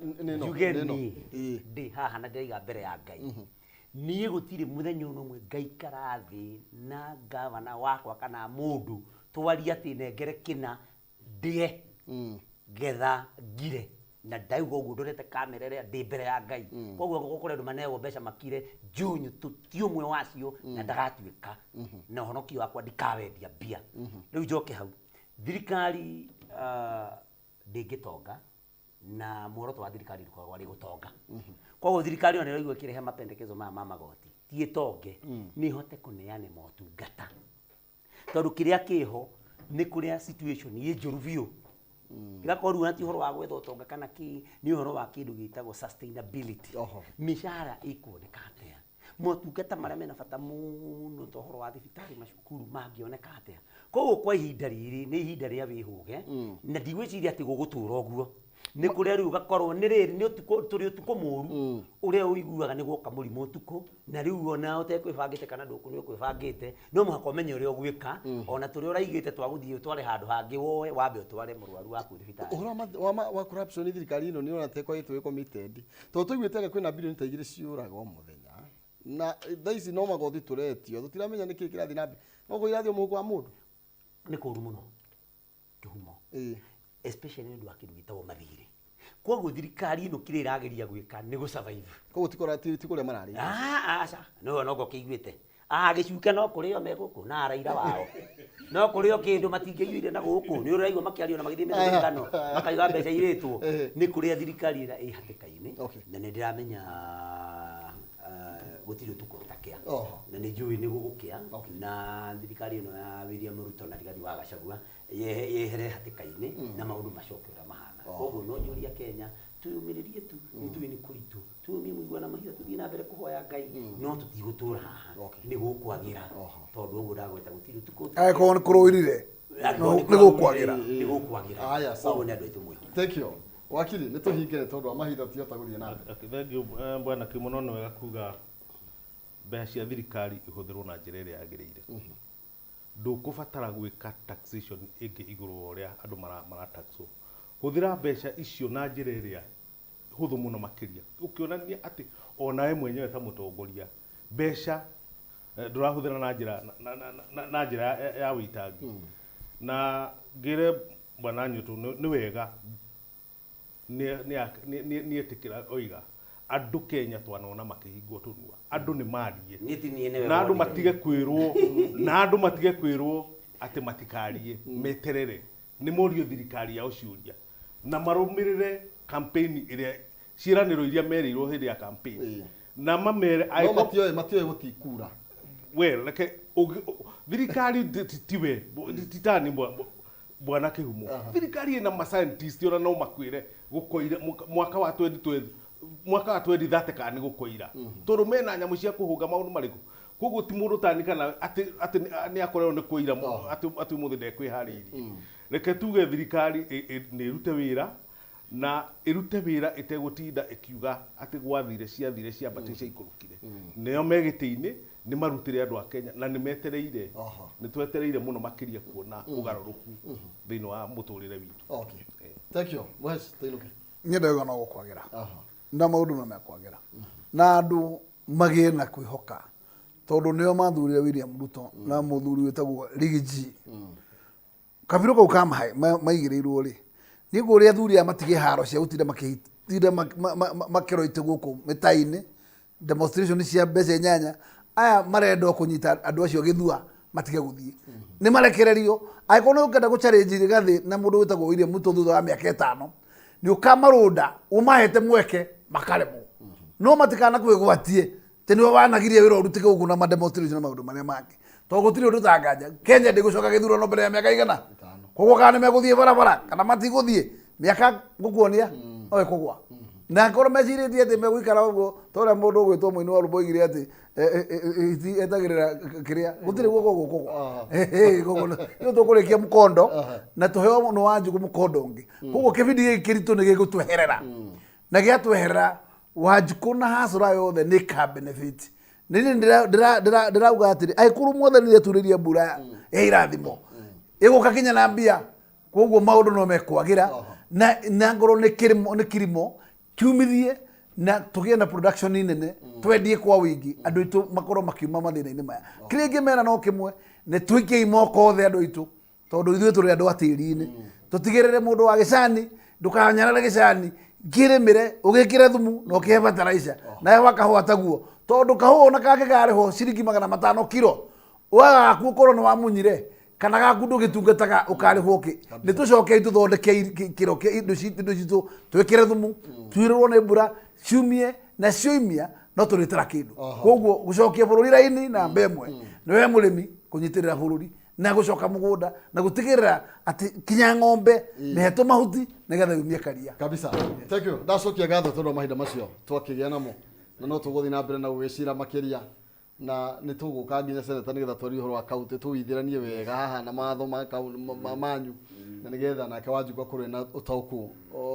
Speaker 1: Nĩ ĩno,
Speaker 2: njuge
Speaker 1: nĩ ĩno.
Speaker 2: niĩ ndĩ haha na ndĩraiga mbere ya Ngai niĩ gũtirĩ mũthenya ona ũmwe ngaikara thĩ na ngavana wakwa kana mũndũ twarie atĩ nengere kĩna ndĩe ngetha ngire na ndauga ũguo ndorete kamera ĩrĩa ndĩ mbere ya Ngai koguo angĩkorwo kũrĩ andũ maneagwo mbeca makire June ti ũmwe wacio na ndagatuĩka na ũhonokio wakwa ndikawendia mbia rĩu njoke hau thirikari ah, ndĩngĩtonga na muoroto wa thirikari ndũkoragwo arĩ gũtonga koguo thirikari ona ĩraigua ĩkĩrehe mapendekezo maya ma magoti ti ĩtonge nĩ ĩhote kũneana motungata tondũ kĩrĩa kĩho nĩ kũrĩa situation ĩ njũru biũ ĩgakorwo rĩu ona ti ũhoro wa gwetha ũtonga kana kĩ nĩ ũhoro wa kĩndũ gĩtagwo sustainability mĩcara ĩkuoneka atĩa motungata marĩa mena bata mũno ta ũhoro wa thibitarĩ macukuru mangĩoneka atĩa koguo kwa ihinda rĩrĩ nĩ ihinda rĩa wĩhũge na ndigwĩciria atĩ gũgũtũra ũguo nĩ kũrĩa rĩu ũgakorwo nĩ rĩrĩ nĩ ũtukũ tũrĩ ũtukũ mũru ũrĩa ũiguaga nĩ gwoka mũrimũ ũtukũ na rĩu ona ũtekwĩbangĩte kana ndũkũ nĩ ũkwĩbangĩte no mũhaka ũmenye ũrĩa ũgwĩka ona tũrĩa ũraigĩte twa gũthiĩ ũtware handũ hangĩ woe wambe ũtware mũrwaru waku thibitarĩ
Speaker 1: ũhoro wa ma- wa ma- wa corruption thirikari ĩno nĩ ũrona ta ĩkoretwo ĩ committed tondũ tũiguĩte anga kwĩna bilioni ta igĩrĩ ciũraga o mũthenya na thaa ici no magoti tũretio tũtiramenya nĩkĩ kĩrathiĩ na mbere no kũ irathiĩ mũhuko wa mũndũ
Speaker 2: nĩ kũru mũno kĩhumo especially nĩ ũndũ wa kĩndũ gĩtagwo mathirĩ koguo thirikari ĩno kĩrĩa ĩrageria gwĩka nĩ gũ survive
Speaker 1: koguo ti kũra- ti ti kũrĩa mararĩ
Speaker 2: Ah, aca no no ngũkĩiguĩte ah gĩcuke no kũrĩo me gũkũ na araira wao no kũrĩo kĩndũ matingĩiyũire na gũkũ nĩ ũraigua makĩario na magĩthiĩ mĩrũrũngano makaiga mbeca irĩtwo nĩ kũrĩa thirikari ĩrĩa ĩ hatĩka-inĩ na nĩ ndĩramenya ah, gũtirĩ ũtukũ ũtakĩa
Speaker 1: Oho.
Speaker 2: na nĩ njũĩ nĩ gũgũkĩa na thirikari ĩno ya William Ruto na Rigathi wa Gachagua yehere hatĩka-inĩ na maũndũ macoke ũrĩa mahana koguo no njũria Kenya twĩyũmĩrĩrie tu nĩ tũĩ nĩ kũritũ twĩyũmie mũigua na mahiga tũthiĩ na mbere kũhoya Ngai no tũtigũtũra haha nĩ gũkwagĩra tondũ ũguo ndagweta gũtirĩ ũtukũ
Speaker 3: Angĩkorwo nĩ kũrũirire, nĩ gũkwagĩra.
Speaker 2: nĩ gũkwagĩra
Speaker 1: Aya, sawa.
Speaker 2: koguo nĩ andũ aitũ mwĩhoko
Speaker 1: Thank you. Wakiri, nĩ tũhingĩre tondũ wa mahinda tihota gũthiĩ na mbere.
Speaker 4: Okay, thank you eh, bwana Kimono nĩ wega kuga mbeca cia thirikari ihũthĩrwo na njĩra ĩrĩa yagĩrĩire ndũkũbatara gwĩka taxation ĩngĩ igũrũ wa ũrĩa andũ marataxwo hũthĩra mbeca icio na njĩra ĩrĩa hũthũ mũno makĩria ũkĩonania atĩ onawe mwenyewe ta mũtongoria mbeca eh, ndũrahũthĩra na njĩra na, na, na, na njĩra ya, ya wĩitangi na ngĩre bwana Nyũtũ nĩ nĩ wega nĩ etĩkĩra oiga andũ Kenya twanona makĩhingwo tũnua andũ nĩ marie
Speaker 2: Niĩ ti niĩ nĩwe
Speaker 4: na andũ
Speaker 2: wonire.
Speaker 4: matige kwĩrwo na andũ matige kwĩrwo atĩ matikarie meterere nĩ morio thirikari yao ciũria na marũmĩrĩre campaign ĩrĩa ciĩranĩro iria merĩirwo hĩndĩ ya campaign na mamere
Speaker 1: No
Speaker 4: angĩkorwo-
Speaker 1: matioĩ matioĩ gũtikura.
Speaker 4: well reke thirikari tiwe titani bwana Kĩhumo thirikari ĩna ma scientist ona no makwĩre gũkoira mwaka wa 2020 mwaka wa 2030 kana nĩ gũkoira tondũ mena nyamũ cia kũhũnga maũndũ marĩkũ koguo ti mũndũ tani kana atĩ atĩ nĩ akorerwo nĩ kũira atĩ atĩ ũmũthĩ ndekwĩharĩirie reke tuge thirikari nĩ ĩrute wĩra na ĩrute wĩra ĩtegũtinda ĩkiuga atĩ gwathire ciathire ciambatire ciaikũrũkire nĩo me gĩtĩ-inĩ nĩ marutĩre andũ a Kenya na nĩ metereire nĩ twetereire mũno makĩria kuona ũgarũrũku thĩinĩ wa mũtũrĩre witũ
Speaker 1: Okay. Thank you. Mwesh, tũinũke.
Speaker 3: Niĩ ndauga no gũkwagĩra na maũndũ no mekwagĩra na andũ magĩe na kwĩhoka tondũ nĩo mathurire William Ruto na mũthuri wĩtagwo Riggy kabirũ kau ka maigĩrĩirwo rĩ niĩ ngũria athuri aya matige haro cia gũtinda makĩtinda makĩroite gũkũ mĩta-inĩ demonstration cia mbeca inyanya aya marenda o kũnyita andũ acio gĩthua matige gũthiĩ nĩ marekererio angĩkorwo nĩ ũkenda gũ challenge Rigathĩ na mũndũ wĩtagwo William Ruto thutha wa mĩaka ĩtano nĩ ũkamarũnda ũmahete mweke makaremwo no matikana kwĩgwatie atĩ nĩwe wanagiria wĩra ũrutĩke gũkũ na ma demonstration na maũndũ marĩa mangĩ Tondũ gũtirĩ ũndũ tanganja Kenya ndĩgũcoka gĩthurano mbere ya mĩaka igana. Koguo kana nĩ megũthiĩ barabara kana matigũthiĩ, mĩaka ngũkuonia no ĩkũgwa. Na angĩkorwo mecirĩtie atĩ megũikara ũguo, ta ũrĩa mũndũ ũgwĩtwo mũini wa rwĩmbo oigire atĩ hiti etagĩrĩra kĩrĩa, gũtirĩ guoko gũkũgwa. Koguo rĩu tũkũrĩkia mũkondo na tũheo nĩ Wanjikũ mũkondo ũngĩ. Koguo kĩbindi gĩkĩ kĩritũ nĩ gĩgũtweherera, na gĩatweherera Wanjikũ na hacũra yothe nĩ ka benefit. Nĩ ndĩrauga atĩrĩ, angĩkorwo mwathani nĩ aturĩria mbura ya irathimo ĩgũka kinya na mbia, koguo maũndũ no mekwagĩra, na ngorwo nĩ kĩrĩmo nĩ kirimo kiumithie na tũgĩe na production nene, twendie kwa wĩingĩ, andũ aitũ makorwo makiuma mathĩna-inĩ maya. Kĩrĩa ingĩmera no kĩmwe, nĩ tũikei moko othe andũ aitũ, tondũ ithuĩ tũrĩ andũ a tĩri-inĩ. Tũtigĩrĩre mũndũ wa gĩcani, ndũkanyarare gĩcani, kĩrĩmĩre, ũgĩkĩre thumu na ũkĩhe fertilizer, nawe wakahũa taguo, tondũ kahũa ona kangĩkarĩhwo ciringi 500 kiro, waga gaku ũkorwo nĩ wamunyire kana gaku ndũgĩtungataga ũkarĩhwo kĩ. Nĩ tũcokei tũthondeke kĩro kĩa indo citũ, twĩkĩre thumu, tuirĩrwo nĩ mbura ciumie, na cioimia no tũrĩtara kĩndũ. Koguo gũcokia bũrũri raini namba ĩmwe nĩ we mũrĩmi kũnyitĩrĩra bũrũri na gũcoka mũgũnda na gũtigĩrĩra atĩ kinya ng'ombe mĩhetwo mahuti nĩgetha yumie karia.
Speaker 1: Kabisa, thank you. Ndacokia ngatho tondũ wa mahinda macio twakĩgĩa namo, na no tũgũthiĩ na mbere na gũgĩcira makĩria, na nĩ tũgũka nginya seneta nĩgetha twarie ũhoro wa kaunti, tũwithĩranie wega haha na matho ma manyu, na nĩgetha nake Wanjikũ akorwo na ũtaũku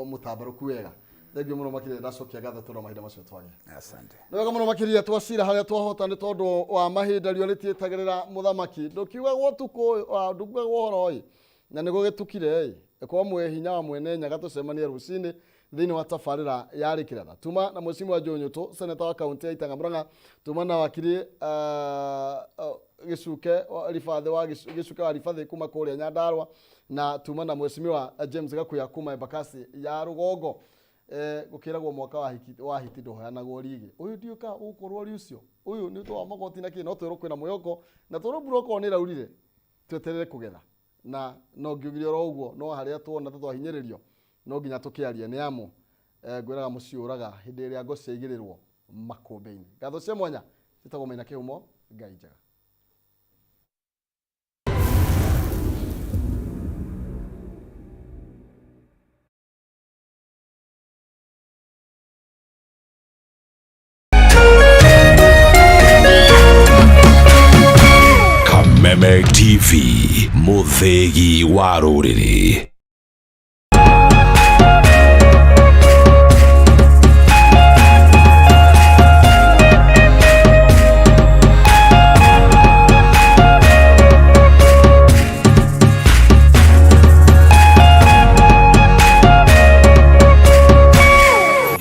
Speaker 1: mũtambarũku wega. Thank you mũno makĩria, ndacokia ngatho tondũ wa mahinda macio twagĩa.
Speaker 3: Asante.
Speaker 1: Nĩ wega mũno makĩria twacira harĩa twahota nĩ tondũ wa mahinda, riũa rĩtiĩtagĩrĩra mũthamaki. Ndũkiugagwo ũtukũ ũyũ, ndũkiugagwo ũhoro ĩ, na nĩ gũgĩtukire ĩ, kwa mwe hinya wa mwene Nyaga tũcemanie rũcinĩ thĩinĩ wa tabarĩra ya Rĩkĩratha. Tuma na Mheshimiwa Joe Nyũtũ, seneta wa kaunti ya Itang'a Murang'a, tuma na wakiri Gĩcuke Ribathĩ wa Gĩcuke wa Ribathĩ kuma kũrĩa Nyandarua, na tuma na Mheshimiwa James Gakuya kuma Embakasi ya Rũgongo. Gũkĩragwo mwaka wa hiki, wa hiti ndũheanagwo rigĩ. Ũyũ ndiũĩ kana ũgũkorwo ũrĩ ũcio. Ũyũ nĩ ũndũ wa magoti na kĩ, no twĩrwo kwĩna mwĩhoko, na twĩrwo mbura okorwo nĩ ĩraurire, tweterere kũgetha. Na no ngiugire oro ũguo, no harĩa tuona ta twahinyĩrĩrio, no nginya tũkĩarie, nĩ amu ngwĩraga mũciĩ ũraga hĩndĩ ĩrĩa ngo ciaigĩrĩrwo makũmbĩ-inĩ. Ngatho cia mwanya ciĩtagwo Maina Kĩhumo, Ngai njega.
Speaker 9: Kameme TV, mũthĩgi wa rũrĩrĩ.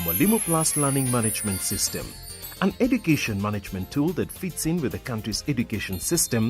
Speaker 21: Mwalimu Plus Learning Management System, an education management tool that fits in with the country's education system.